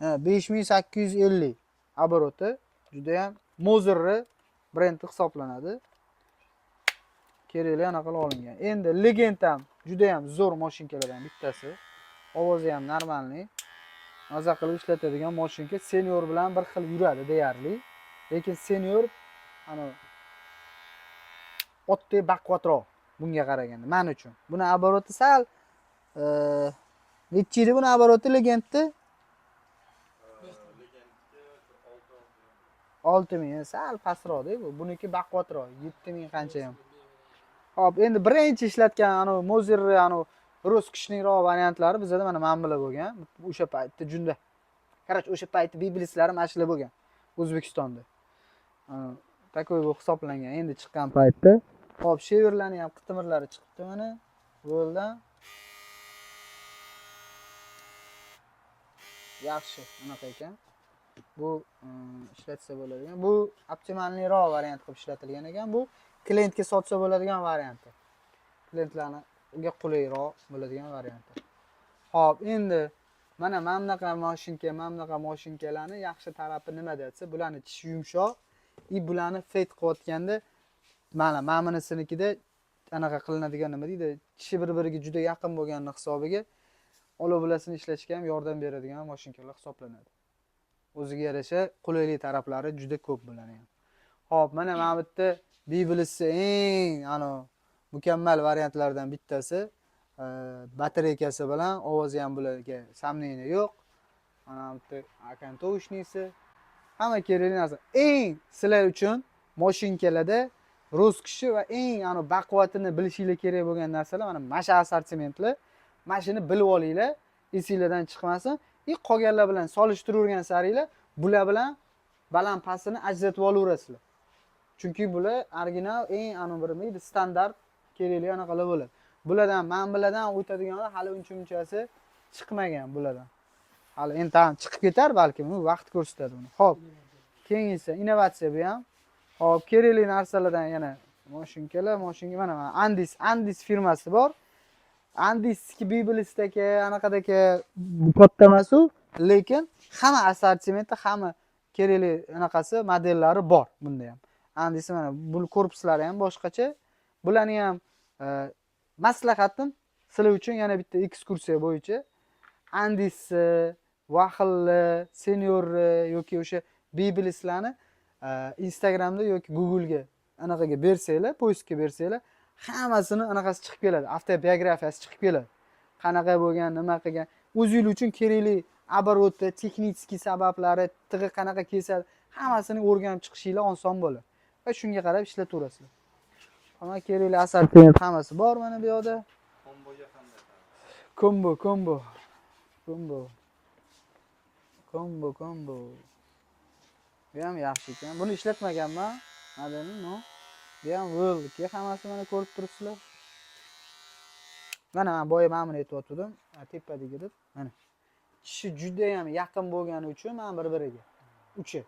Ha, 5850 обороти juda ham Moserni brendi hisoblanadi. Kerakli anaqa qilib olingan. Endi Legend ham juda ham zo'r mashinkalardan bittasi. Ovozi ham нормальный. Maza qilib ishlatadigan mashinka, Senior bilan bir xil yuradi deyarli. Lekin Senior ana otdek baquvvatroq bunga qaraganda men uchun. Buni обороти sal nechi edi buni обороти Legendni? Legendga 6000, sal pastroqda bu. Buniki baquvvatroq, 7000 qancha ham. Xo'p, endi birinchi ishlatgan anu Moserni anu роскошный roq variantlari bizada mana bular bo'lgan. O'sha paytda junda. Короче, o'sha paytda Biblislar mana shular bo'lgan O'zbekistonda. Такой bu hisoblangan endi chiqqan paytda. Xo'p, Sheverlarni ham qitimirlari chiqibdi mana. Bo'ldi. Yaxshi, anaqa ekan. Bu ishlatsa bo'ladigan. Bu оптимальный roq variant qilib ishlatilgan ekan. Bu klientga sotsa bo'ladigan varianti. Klientlarni unga qulayroq bo'ladigan varianti. Xo'p, endi mana bunaqa mashinka, mana bunaqa mashinkalarni yaxshi tarafi nimada desa, bularni tishi yumshoq, и bularni feed qilayotganda mana bunisinikida anaqa qilinadigan, nima deydi, tishi bir-biriga juda yaqin bo'lgani hisobiga olovlasini ishlatishga ham yordam beradigan mashinkalar hisoblanadi. O'ziga yarasha qulaylik taraflari juda ko'p bularni ham. Xo'p, mana bu yerda Biblisni eng ano mukammal variantlardan bittasi, batareykasi bilan ovozi ham bularga сомнение yo'q. Mana bu yerda окантовочный si, hamma kerakli narsa. Eng sizlar uchun mashinkalarda роскоши va eng ano baquvvatini bilishinglar kerak bo'lgan narsalar mana shu assortimentlar. Mana shuni bilib olinglar, esinglardan chiqmasin. И qolganlar bilan solishtiravergan saringlar bular bilan baland pastini ajratib olaverasizlar. Chunki bular original, eng anu bir nima deydi, standart kerakli anaqalar bo'ladi. Bulardan, mana bulardan o'tadiganlar hali uncha munchasi chiqmagan bulardan. Hali endi tam chiqib ketar balkim, u vaqt ko'rsatadi uni. Xo'p, keyingisi innovatsiya bu ham. Xo'p, kerakli narsalardan yana mashinkalar, mashinka mana Andis firmasi bor. Andisniki Biblisdagi anaqadagi katta emas u, lekin hamma assortimenti, hamma kerakli anaqasi modellari bor bunda ham. Andis mana bu korpuslari ham boshqacha. Bularni ham maslahatim sizlar uchun yana bitta ekskursiya bo'yicha Andis. Wahlni, Seniorni yoki o'sha Biblislarni Instagramda yoki Google'ga anaqaga bersanglar, поиск ga bersanglar, hammasini anaqasi chiqib keladi, avtobiografiyasi chiqib keladi. Qanaqa bo'lgan, nima qilgan, o'zingiz uchun kerakli обороты, texnik sabablari, tig'i qanaqa kesadi, hammasini o'rganib chiqishinglar oson bo'ladi. Va shunga qarab ishlataverasizlar. Hamma kerakli assortiment hammasi bor mana bu yoqda. Komboga qanday? Combo, combo. Combo. Combo, combo. Bu ham yaxshi ekan. Buni ishlatmaganman. Madani, no. Bu ham World'niki, hammasi mana ko'rib turibsizlar. Mana men boya mana buni aytyotgandim, tepadagi deb. Mana. Tishi juda ham yaqin bo'lgani uchun mana bir-biriga. Uchi.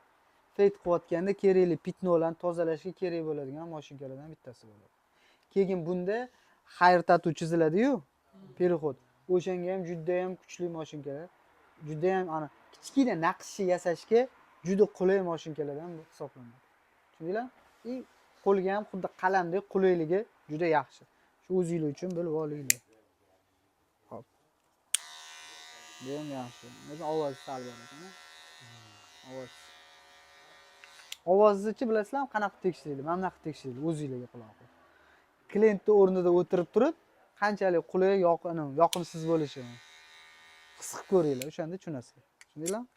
Fade qilayotganda kerakli пятно larni tozalashga kerak bo'ladigan mashinkalardan bittasi bo'ladi. Keyin bunda hair tattoo chiziladi-yu, переход. O'shanga ham juda ham kuchli mashinkalar. Juda ham ana kichkina naqshni yasashga juda qulay mashinkalardan hisoblanadi. Tushundinglar? И qo'lga ham xuddi qalamdek qulayligi juda yaxshi. Shu o'zinglar uchun bilib olinglar. Xo'p. Bu ham yaxshi. Lekin ovozi sal bor ekan. Ovoz. Ovoznichi bilasizlarmi qanaqa tekshiradi? Mana bunaqa tekshiradi o'zinglarga quloq qo'yib. Klientni o'rnida o'tirib turib, qanchalik qulay, yoqimsiz bo'lishini his qilib ko'ringlar, o'shanda tushunasizlar. Tushundinglarmi?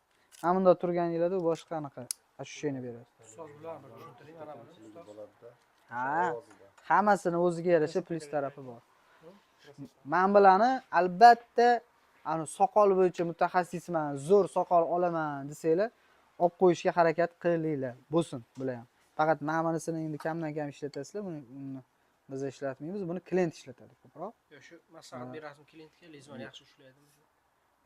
Mana bundoq turganinglarda u boshqa anaqa ощущение beradi. Ustoz, bularni bir tushuntiring, mana buni, ustoz. Bo'ladida. Ha, hammasini o'ziga yarasha plyus tarafi bor. Man bilani albatta ani soqol bo'yicha mutaxassisman, zo'r soqol olaman desanglar, olib qo'yishga harakat qilinglar. Bo'lsin bular ham. Faqat mana bunisini endi kamdan kam ishlatasizlar, buni biz ishlatmaymiz, buni klient ishlatadi ko'proq. Yo, shu maslahat berasizmi klientga, лезвие ni yaxshi ushlaydimi?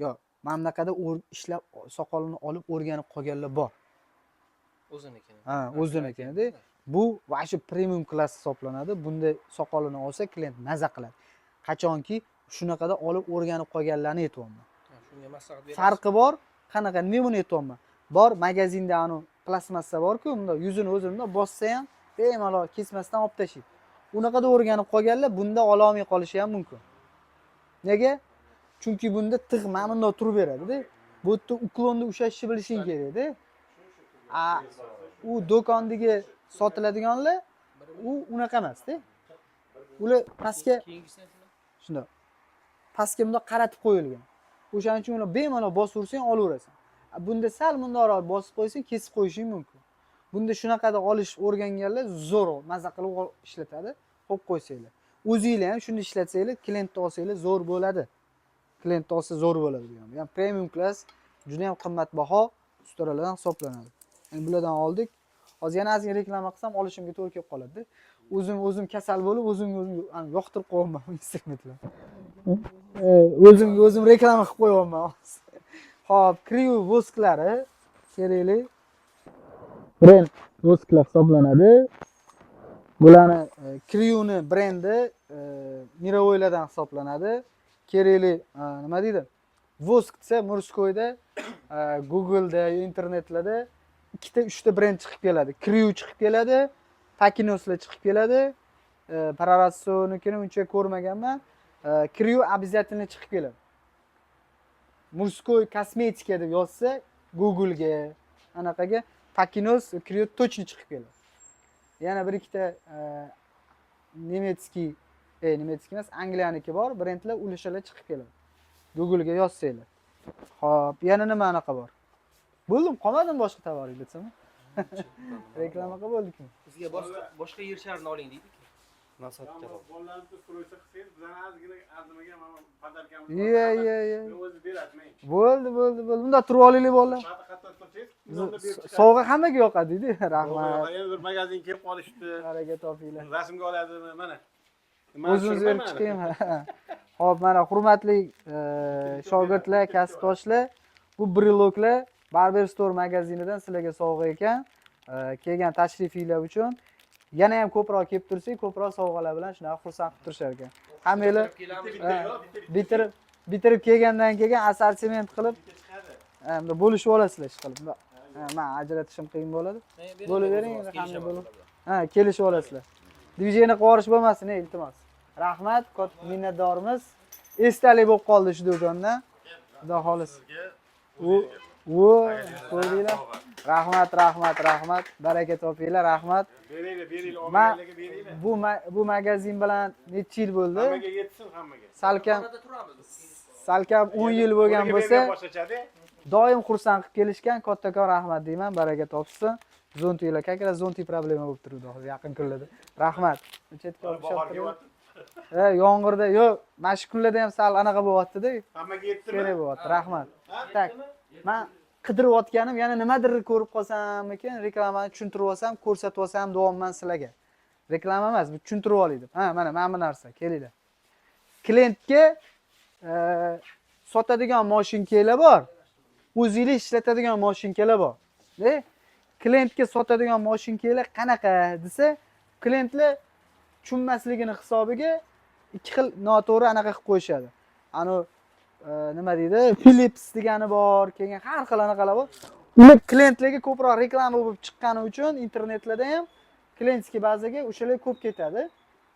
Yo'q, mana bunaqada ishlab soqolini olib o'rganib qolganlar bor. O'zinikini. Ha, o'zinikida. Bu вообще premium klass hisoblanadi. Bunda soqolini olsa klient maza qiladi. Qachonki shunaqada olib o'rganib qolganlarni aytyapman. Ha, shunga maslahat berasiz. Farqi bor, qanaqa, nima buni aytyapman. Bor magazinda anu plastmassa borku, bundoq yuzini o'zini bundoq bossa ham bemalol kesmasdan olib tashlaydi. Unaqada o'rganib qolganlar bunda ololmay qolishi ham mumkin. Nega? Chunki bunda tig' mana bundoq turib beradida. Bu yerda уклон ni ushlashni bilishing kerakda. A u do'kondagi sotiladiganlar u unaqa emasda. Ular pastga Keyingisini aytinglar. Shundoq. Pastga bundoq qaratib qo'yilgan. O'shaning uchun ular bemalol bosaversang olaverasan. A bunda sal bundoqroq bosib qo'ysang kesib qo'yishing mumkin. Bunda shunaqada olish o'rganganlar zo'r maza qilib ishlatadi. Qo'yib qo'ysanglar. O'zinglar ham shuni ishlatsanglar, klientni olsanglar zo'r bo'ladi. Klientni olsa zo'r bo'ladi bu ham. Bu ham premium klass, juda ham qimmatbaho ustaralardan hisoblanadi. Endi bulardan oldik. Hozir yana ozgina reklama qilsam olishimga to'g'ri kelib qoladi. O'zim o'zim kasal bo'lib, o'zimga o'zim yoqtirib qo'yapman instrumentlar. O'zimga o'zim reklama qilib qo'yapman hozir. Xo'p, Kriu воск lari kerakli brend воск lar hisoblanadi. Bularni Kriuni brendi мировой lardan hisoblanadi. Kerakli nima deydi? Воск desa мужской da Google'da, internetlarda ikkita, uchta brend chiqib keladi. Kriu chiqib keladi, Pakinoslar chiqib keladi. Prorassonikini uncha ko'rmaganman. Kriu обязательно chiqib keladi. Мужской kosmetika deb yozsa Google'ga, anaqaga Pakinos, Kriu точно chiqib keladi. Yana bir ikkita немецкий, немецкий emas, Angliyaniki bor, brendlar o'shalar chiqib keladi. Google'ga yozsanglar. Xo'p, yana nima anaqa bor? Bo'ldimi? Qolmadimi boshqa tovaring desam? Reklama qilib bo'ldikmi? Bizga boshqa yer sharini oling deydi. Насадка. Bolalarni стройка qilsangiz, bizani ozgina arzimagan mana подарка miz. Ye, ye, ye. O'zi beradi, men. Bo'ldi, bo'ldi, bo'ldi. Bunda turib olaylik, bolalar. Qattiq tursangiz, unda berib chiqadi. Sovg'a hammaga yoqadi deydi. Rahmat. Yana bir magazin kelib qolishibdi. Baraka topinglar. Rasmga oladimi mana. O'zimiz berib chiqaymi? Xo'p, mana hurmatli shogirdlar, kasbdoshlar, bu breloklar Barber Store magazinidan sizlarga sovg'a ekan. Kelgan tashrifinglar uchun yana ham ko'proq kelib tursak, ko'proq sovg'alar bilan shunaqa xursand qilib turishar ekan. Hammanglar Kelamiz. Bitirib bitirib kelgandan keyin assortiment qilib, endi bo'lishib olasizlar ish qilib. Man ajratishim qiyin bo'ladi. Bo'lib bering, endi hamma bo'lib. Ha, kelishib olasizlar. Движение qilib yuborish bo'lmasin, ey, iltimos. Rahmat, katta minnatdormiz. Esdalik bo'lib qoldi shu do'kondan. Xudo xohlasa. Sizga U ko'rdinglar. Rahmat, rahmat, rahmat. Baraka topinglar, rahmat. Beringlar, beringlar, Ma- olmaganlarga beringlar. Bu magazin bilan necha yil bo'ldi? Hammaga yetsin, hammaga. Salkam Orada turamiz. salkam 10 yil bo'lgan Qo'liga bo'lsa, bergan boshqachada. doim xursand qilib kelishgan. Kattakon rahmat deyman, baraka topsin. Zontiklar, как раз zontik problema bo'lib turibdi hozir yaqin kunlarda. Rahmat. Chetga olib Bahor ushlab turing. kelyapti. Ha, yomg'irda, yo'q, mana shu kunlarda ham sal anaqa bo'lyapti-da. Hammaga yetdimi? Kerak bo'lyapti. Rahmat. Так, men qidirayotganim yana nimadir ko'rib qolsammikin, reklamani tushuntirib olsam, ko'rsatib olsam deyapman sizlarga. Reklama emas, bu tushuntirib olay deb. Ha, mana bu narsa, kelinglar. Klientga sotadigan mashinkalar bor. O'zinglar ishlatadigan mashinkalar bor. De, klientga sotadigan mashinkalar qanaqa desa, klientlar tushunmasligini hisobiga ikki xil noto'g'ri anaqa qilib qo'yishadi. Anu nima deydi? Philips degani bor, keyin har xil anaqalar bor. Ular klientlarga ko'proq reklama bo'lib chiqqani uchun internetlarda ham клиентский bazaga o'shalar ko'p ketadi.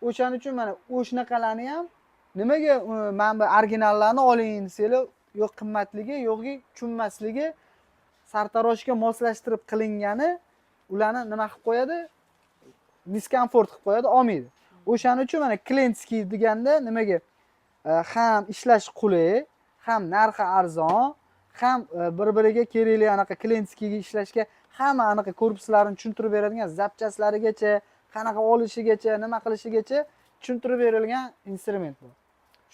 O'shaning uchun mana o'shanaqalarni ham nimaga mana bu originallarni oling desanglar, yo'q qimmatligi, yo'qki tushunmasligi, sartaroshga moslashtirib qilingani ularni nima qilib qo'yadi? Дискомфорт qilib qo'yadi, olmaydi. O'shaning uchun mana клиентский deganda nimaga ham ishlash qulay, ham narxi arzon, ham bir-biriga kerakli anaqa клиентский ga ishlashga hamma anaqa korpuslarini tushuntirib beradigan запчасть larigacha, qanaqa olishigacha, nima qilishigacha tushuntirib berilgan instrument bu.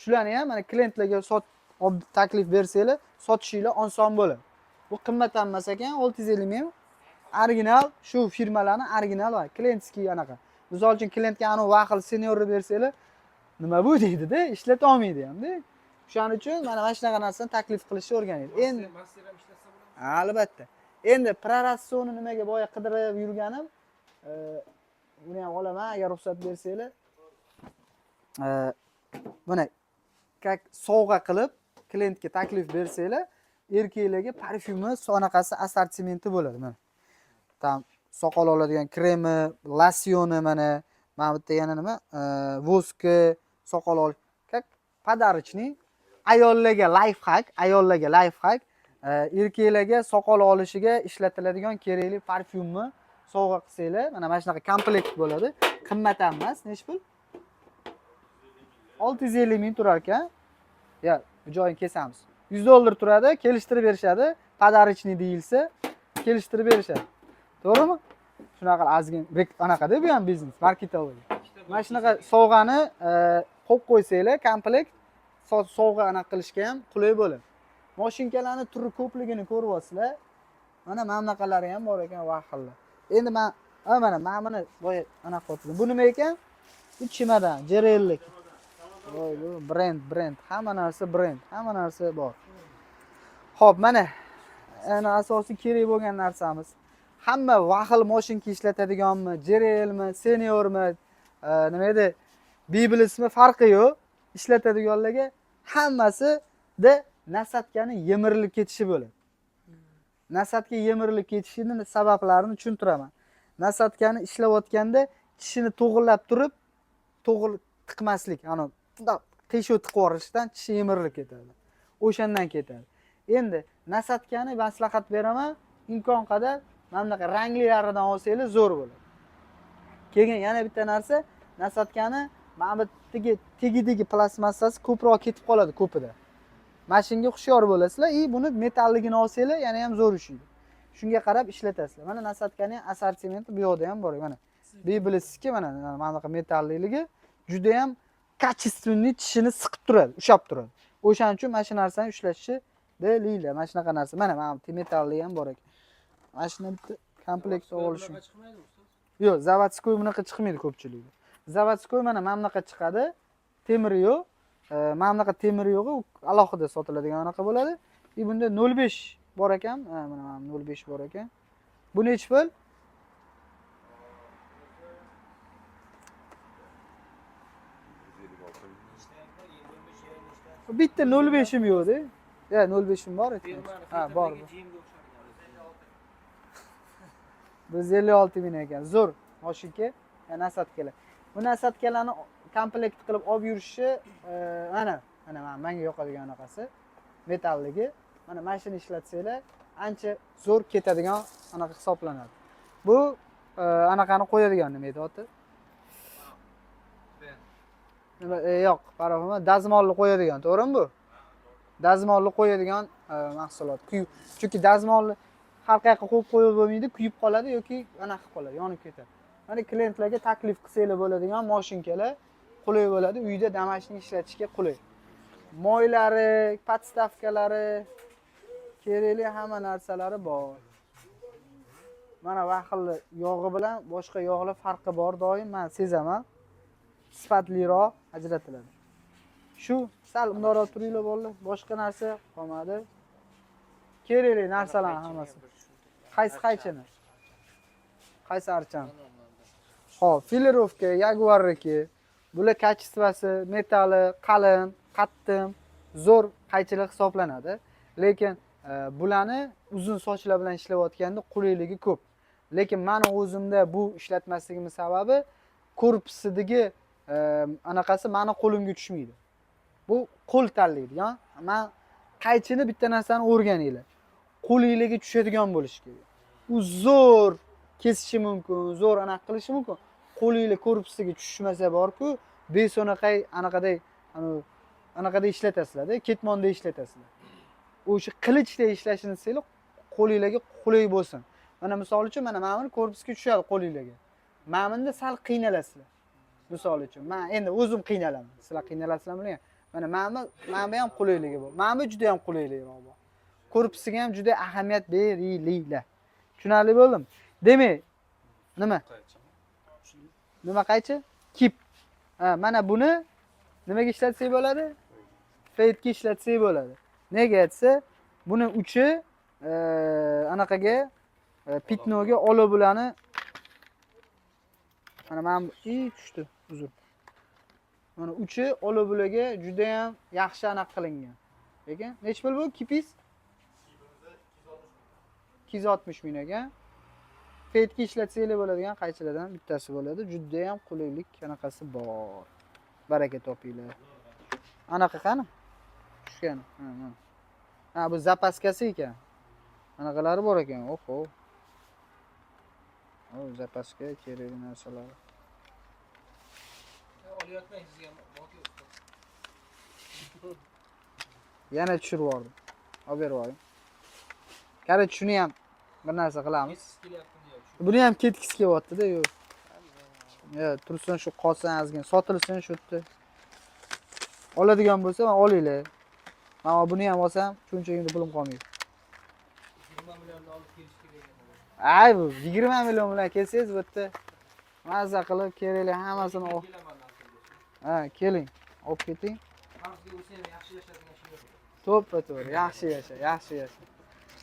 Shularni ham mana klientlarga sot olib taklif bersanglar, sotishinglar oson bo'ladi. Bu qimmat ham emas ekan, 650 ming. Original shu firmalarni original va клиентский anaqa. Misol uchun klientga anavi Wahl seniorni bersanglar, nima bu deydi-da, ishlata olmaydi hamda. O'shaning uchun mana shunaqa narsani taklif qilishni o'rganing. Endi Master ham ishlatsa bo'ladi. Albatta. Endi Prorassoni nimaga boya qidirib yurganim, uni ham olaman agar ruxsat bersanglar. Buni как sovg'a qilib klientga taklif bersanglar, erkaklarga parfyumi, anaqasi assortimenti bo'ladi mana. Там soqol oladigan kremi, losyoni mana bu yerda yana nima? Воск i, soqol ol как подарочный. Ayollarga лайфхак, ayollarga лайфхак, erkaklarga soqol olishiga ishlatiladigan kerakli parfyumni sovg'a qilsanglar, mana shunaqa komplekt bo'ladi. Qimmat ham emas, nechi pul? 650 ming turar ekan. Ya, bu joyini kesamiz. 100 dollar turadi, kelishtirib berishadi. Подарочный deyilsa, kelishtirib berishadi. To'g'rimi? Shunaqa qilib ozgina anaqada bu ham biznes, marketologiya. Mana shunaqa sovg'ani qo'yib qo'ysanglar, komplekt sovg'a anaqa qilishga ham qulay bo'ladi. Mashinkalarni turi ko'pligini ko'ryapsizlar. Mana bunaqalari ham bor ekan Wahllar. Endi men mana buni boya anaqa qilib. Bu nima ekan? Bu chemodan, JRLlik. Voy, bu brend, brend. Hamma narsa brend, hamma narsa bor. Xo'p, mana ana asosiy kerak bo'lgan narsamiz. Hamma Wahl mashinka ishlatadiganmi, JRLmi, Seniormi, nima edi? Biblismi farqi yo'q. Ishlatadiganlarga hammasida насадка ni yemirilib ketishi bo'ladi. Насадка yemirilib ketishini sabablarini tushuntiraman. Насадка ni ishlayotganda tishini to'g'irlab turib, to'g'ri tiqmaslik, ana bundoq qiyshuv tiqib yuborishdan tishi yemirilib ketadi. O'shandan ketadi. Endi насадка ni maslahat beraman, imkon qadar mana bunaqa ranglilaridan olsanglar zo'r bo'ladi. Keyin yana bitta narsa, насадка ni mana bu tagidagi plastmassasi ko'proq ketib qoladi ko'pida. Mana shunga hushyor bo'lasizlar и buni metalligini olsanglar yana ham zo'r ushlaydi. Shunga qarab ishlatasizlar. Mana насадка ning assortimenti bu yoqda ham bor. Mana Biblisniki mana bunaqa metalliligi juda ham качественный, tishini siqib turadi, ushlab turadi. O'shaning uchun mana shu narsani ushlashni bilinglar. Mana shunaqa narsa. Mana bu metalli ham bor ekan. Mana shuni bitta komplekt olish Bunaqa chiqmaydi ustoz. Yo'q, заводской bunaqa chiqmaydi ko'pchiligi. Заводской mana bunaqa chiqadi. Temiri yo'q. Mana bunaqa temiri yo'g'i u alohida sotiladigan anaqa bo'ladi. И bunda 0.5 bor ekan. Ha, mana 0.5 bor ekan. Bu nechi pul? Bitta 0.5 im yo'q-da. Ya 0.5 im bor ekan. Ha, bor. 156 ming ekan. Zo'r mashinka, насадка lar. Bu насадка larni komplekt qilib olib yurishi, mana menga yoqadigan anaqasi metalligi. Mana shuni ishlatsanglar ancha zo'r ketadigan anaqa hisoblanadi. Bu anaqani qo'yadigan nima edi oti? Nima, yo'q, parafin emas, dazmolni qo'yadigan, to'g'rimi bu? Dazmolni qo'yadigan mahsulot. Chunki dazmolni har qayerga qo'yib qo'yib bo'lmaydi, kuyib qoladi yoki anaqa qilib qoladi, yonib ketadi. Mana klientlarga taklif qilsanglar bo'ladigan mashinkalar qulay bo'ladi, uyda домашний ishlatishga qulay. Moylari, подставка lari, kerakli hamma narsalari bor. Mana Wahl yog'i bilan boshqa yog'lar farqi bor, doim men sezaman. Sifatliroq ajratiladi. Shu sal undoqroq turinglar bolalar, boshqa narsa qolmadi. Kerakli narsalar hammasi. Qaysi qaychini? Qaysi archani? Xo'p, филировка Jaguarniki. Bular качество si, metali qalin, qattiq, zo'r qaychilar hisoblanadi. Lekin bularni uzun sochlar bilan ishlayotganda qulayligi ko'p. Lekin mani o'zimda bu ishlatmasligimning sababi korpusidagi anaqasi mani qo'limga tushmaydi. Bu qo'l tanlaydigan. Man qaychini bitta narsani o'rganinglar. Qo'linglarga tushadigan bo'lishi kerak. U zo'r kesishi mumkin, zo'r anaqa qilishi mumkin. Qo'linglar korpusiga tushmasa borku, beso'naqay anaqaday anaqaday ishlatasizlar-da, ketmonda ishlatasizlar. O'sha qilichda ishlashini desanglar, qo'linglarga qulay bo'lsin. Mana misol uchun mana buni korpusga tushadi qo'linglarga. Mana bunda sal qiynalasizlar. Misol uchun, men endi o'zim qiynalaman. Sizlar qiynalasizlarmi bilmayman. Mana mana bu ham qulayligi bor. Mana bu juda ham qulayliroq bor. Korpusiga ham juda ahamiyat beringlar. Tushunarli bo'ldimi? Demak, nima? Nima qaychi? Kip. Ha, mana buni nimaga ishlatsak bo'ladi? Fade ga ishlatsak bo'ladi. Nega desa, buni uchi anaqaga пятно ga olib bularni mana i tushdi, uzr. Mana uchi olib bularga juda ham yaxshi anaqa qilingan. Lekin nechi pul bu kipis? 260 ming ekan. Fade ga ishlatsanglar bo'ladigan qaychilardan bittasi bo'ladi. Juda ham qulaylik anaqasi bor. Baraka topinglar. Anaqa qani? Tushgan. Ha, ha. Ha, bu запаска si ekan. Anaqalari bor ekan. Oho. O, запаска kerakli narsalar. Olyapman sizga borku ustoz. Yana tushirib yubordim. Olib berib yuboring. Короче, shuni ham bir narsa qilamiz. Ketgisi kelyapti deyapti. Buni ham ketgisi kelyapti-da, yo'q. Yo, tursin shu qolsin ozgina, sotilsin shu yerda. Oladigan bo'lsa, mana olinglar. Mana buni ham olsam, cho'ntagimda pulim qolmaydi. 20 millionni olib kelish kerak ekan. Ay, bu 20 million bilan kelsangiz bu yerda maza qilib kerakli hammasini ol. Kelaman nasib bo'lsa. Ha, keling. Olib keting. Qarzga bo'lsa ham yaxshi yashadigan ish yo'q. To'ppa to'g'ri, yaxshi yasha, yaxshi yasha.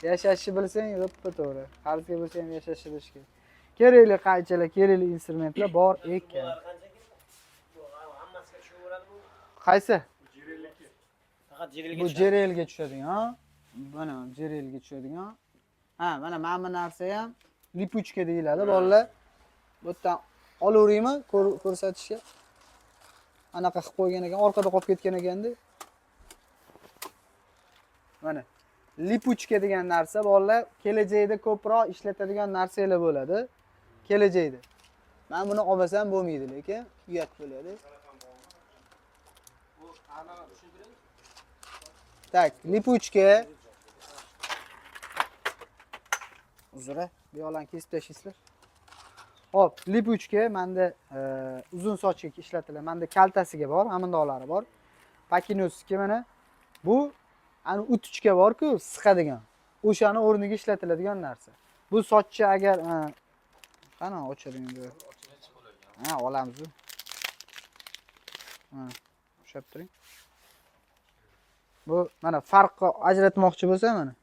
Yashashni bilsang, to'ppa to'g'ri. Qarzga bo'lsa ham yashashni bilish kerak. Kerakli qaychilar, kerakli instrumentlar bor ekan. Hammasiga tushaveradi bu. Qaysi? Faqat JRLga. Bu JRLga tushadigan. Mana JRLga tushadigan. Ha, mana bu narsa ham липучка deyiladi, bolalar. Bu yerdan olaveraymi ko'rsatishga? Anaqa qilib qo'ygan ekan, orqada qolib ketgan ekanda. Mana липучка degan narsa bolalar kelajakda ko'proq ishlatadigan narsalar bo'ladi. Kelajakda. Men buni olmasam bo'lmaydi, lekin uyat bo'ladi. Bu aniq tushuntiring. Так, липучка. Uzr, bu yoqlarni kesib tashlaysizlar. Xo'p, липучка menda uzun sochga ishlatiladi. Menda kaltasiga bor, mana bundoqlari bor. Pakinosga mana bu ani уточка bor-ku, siqadigan. O'shani o'rniga ishlatiladigan narsa. Bu sochni agar qani ochadigan joyi. Ha, olamiz. Ha, ushlab turing. Bu mana farqni ajratmoqchi bo'lsa mana.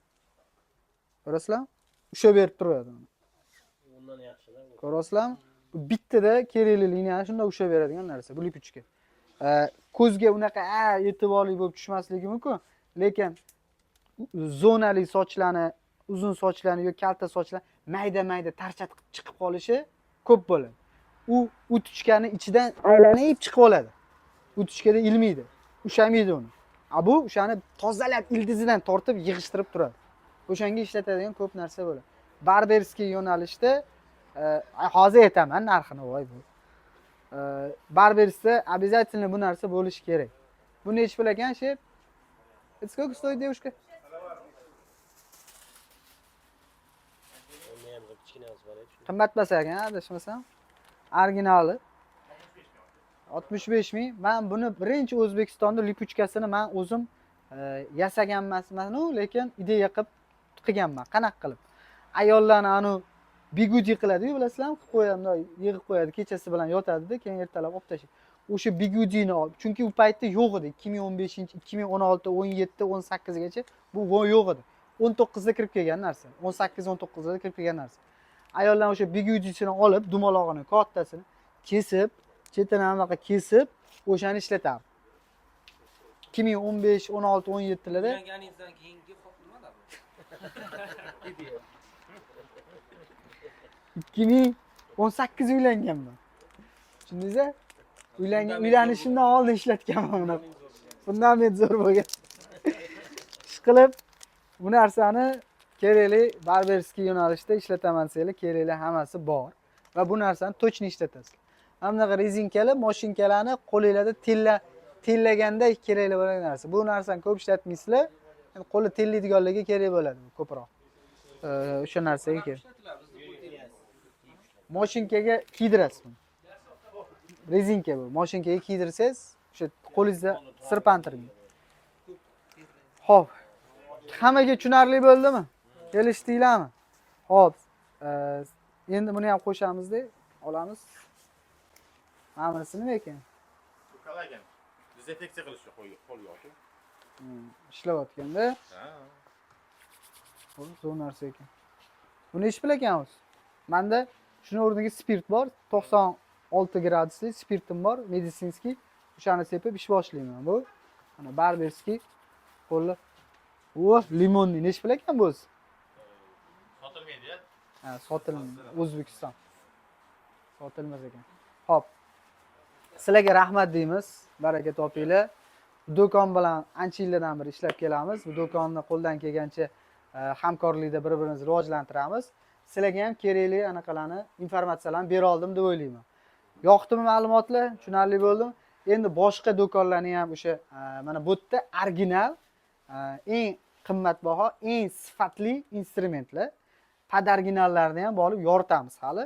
Ko'rasizlarmi? Ushlab berib turadi mana. Undan yaxshi-da bu. Ko'rasizlarmi? Bu bittada kerakli liniyani shunday ushlab beradigan narsa, bu липучка. Ko'zga unaqa e'tiborli bo'lib tushmasligi mumkin, lekin zonali sochlarni, uzun sochlarni yoki kalta sochlar mayda-mayda tarchat qilib chiqib qolishi ko'p bo'ladi. U уточка ni ichidan aylanib chiqib oladi. Уточка da ilmaydi, ushamaydi uni. A bu o'shani tozalab, ildizidan tortib, yig'ishtirib turadi. O'shanga ishlatadigan ko'p narsa bo'ladi. Барберский yo'nalishda hozir aytaman narxini, voy bu. Барберс da обязательно bu narsa bo'lishi kerak. Bu nechi pul ekan, шеф? Это сколько стоит, девушка? Unda ham bir kichkinasi bor edi. Qimmat emas ekan, adashmasam. Originali 65 ming. Man buni birinchi O'zbekistonda липучка sini man o'zim yasagan emasman-u, lekin ideya qilib qilganman. Qanaqa qilib? Ayollarni anu bigudi qiladi-yu, bilasizlarmi? Qilib qo'yadi, bunday yig'ib qo'yadi, kechasi bilan yotadi-da, keyin ertalab olib tashlaydi. O'sha bigudini olib, chunki u paytda yo'q edi. 2015, 2016, 17, 18 gacha bu yo'q edi. 19 da kirib kelgan narsa. 18, 19 da kirib kelgan narsa. Ayollar o'sha bigudisini olib, dumalog'ini, kattasini kesib, chetini anaqa kesib, o'shani ishlatardi. 2015, 16, 17larda. Uylanganingizdan keyingi nimada bu? Ideya. 2018 uylanganman. Tushundingiz? Uylangan, uylanishimdan oldin ishlatganman buni. Fundament zo'r bo'lgan. Ishqilib bu narsani kerakli барберский yo'nalishda ishlataman desanglar, kerakli hammasi bor va bu narsani точно ishlatasizlar. Mana bunaqa rezinkalar moshinkalarni qo'linglarda tellaganda kerakli bo'lgan narsa. Bu narsani ko'p ishlatmaysizlar, endi qo'li tellaydiganlarga kerak bo'ladi bu ko'proq. O'sha narsaga kerak. Ishlatiladi, bizni bu deymiz. Moshinkaga kiydirasiz buni. Rezinka bu. Moshinkaga kiydirsangiz, o'sha qo'lingizda sirpantirmaydi. Xo'p. Hammaga tushunarli bo'ldimi? Kelishdinglarmi? Xo'p. Endi buni ham qo'shamizda, olamiz. Mana bunisi nima ekan? Bu kollagen. Dezinfeksiya qilish uchun qo'lga aka. Ishlayotganda Ha. bu zo'r narsa ekan. Buni nechi pul ekan o'zi? Menda shuni o'rniga spirt bor, 96 gradusli spirtim bor, медицинский. O'shani sepib ish boshlayman bu. Mana барберский qo'lli. O, limonli nechi pul ekan bu o'zi? Sotilmaydi ya. Ha, sotilmaydi. O'zbekiston. Sotilmas ekan. Xo'p. Sizlarga rahmat deymiz. Baraka topinglar. Do'kon bilan ancha yillardan beri ishlab kelamiz. Bu do'konni qo'ldan kelgancha hamkorlikda bir-birimizni rivojlantiramiz. Sizlarga ham kerakli anaqalarni, informatsiyalarni bera oldim deb o'ylayman. Yoqdimi ma'lumotlar? Tushunarli bo'ldimi? Endi boshqa do'konlarni ham o'sha mana bu yerda original, eng qimmatbaho, eng sifatli instrumentlar, под originallarni ham borib yoritamiz hali.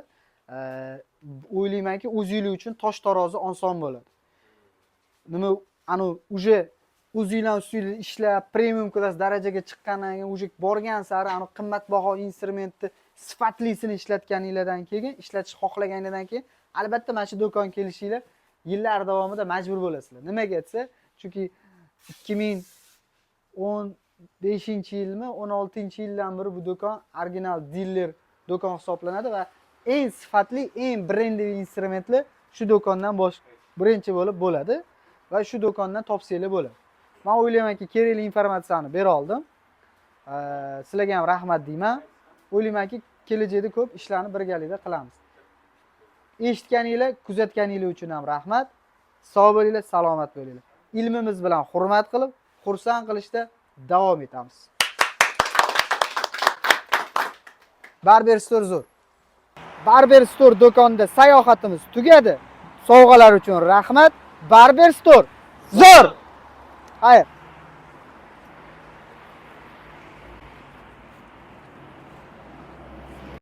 O'ylaymanki, o'zinglar uchun tosh tarozi oson bo'ladi. Nima, anu уже o'zinglar ustinglar ishlab premium klass darajaga chiqqandan keyin, уже borgan sari anu qimmatbaho instrumentni sifatlisini ishlatganinglardan keyin, ishlatishni xohlaganinglardan keyin albatta mana shu do'konga kelishinglar yillar davomida majbur bo'lasizlar. Nimaga desa, chunki 2015-yilmi, 16-yildan beri bu do'kon original diler do'kon hisoblanadi va eng sifatli, eng брендовый instrumentlar shu do'kondan bosh birinchi bo'lib bo'ladi va shu do'kondan topsanglar bo'ladi. Man o'ylaymanki, kerakli informatsiyani bera oldim. Sizlarga ham rahmat deyman. O'ylaymanki, kelajakda ko'p ishlarni birgalikda qilamiz. Eshitganinglar, kuzatganinglar uchun ham rahmat. Sog' bo'linglar, salomat bo'linglar. Ilmimiz bilan hurmat qilib, xursand qilishda davom etamiz. Barber Store zo'r. Barber Store do'konida sayohatimiz tugadi. Sovg'alar uchun rahmat. Barber Store zo'r. Xayr.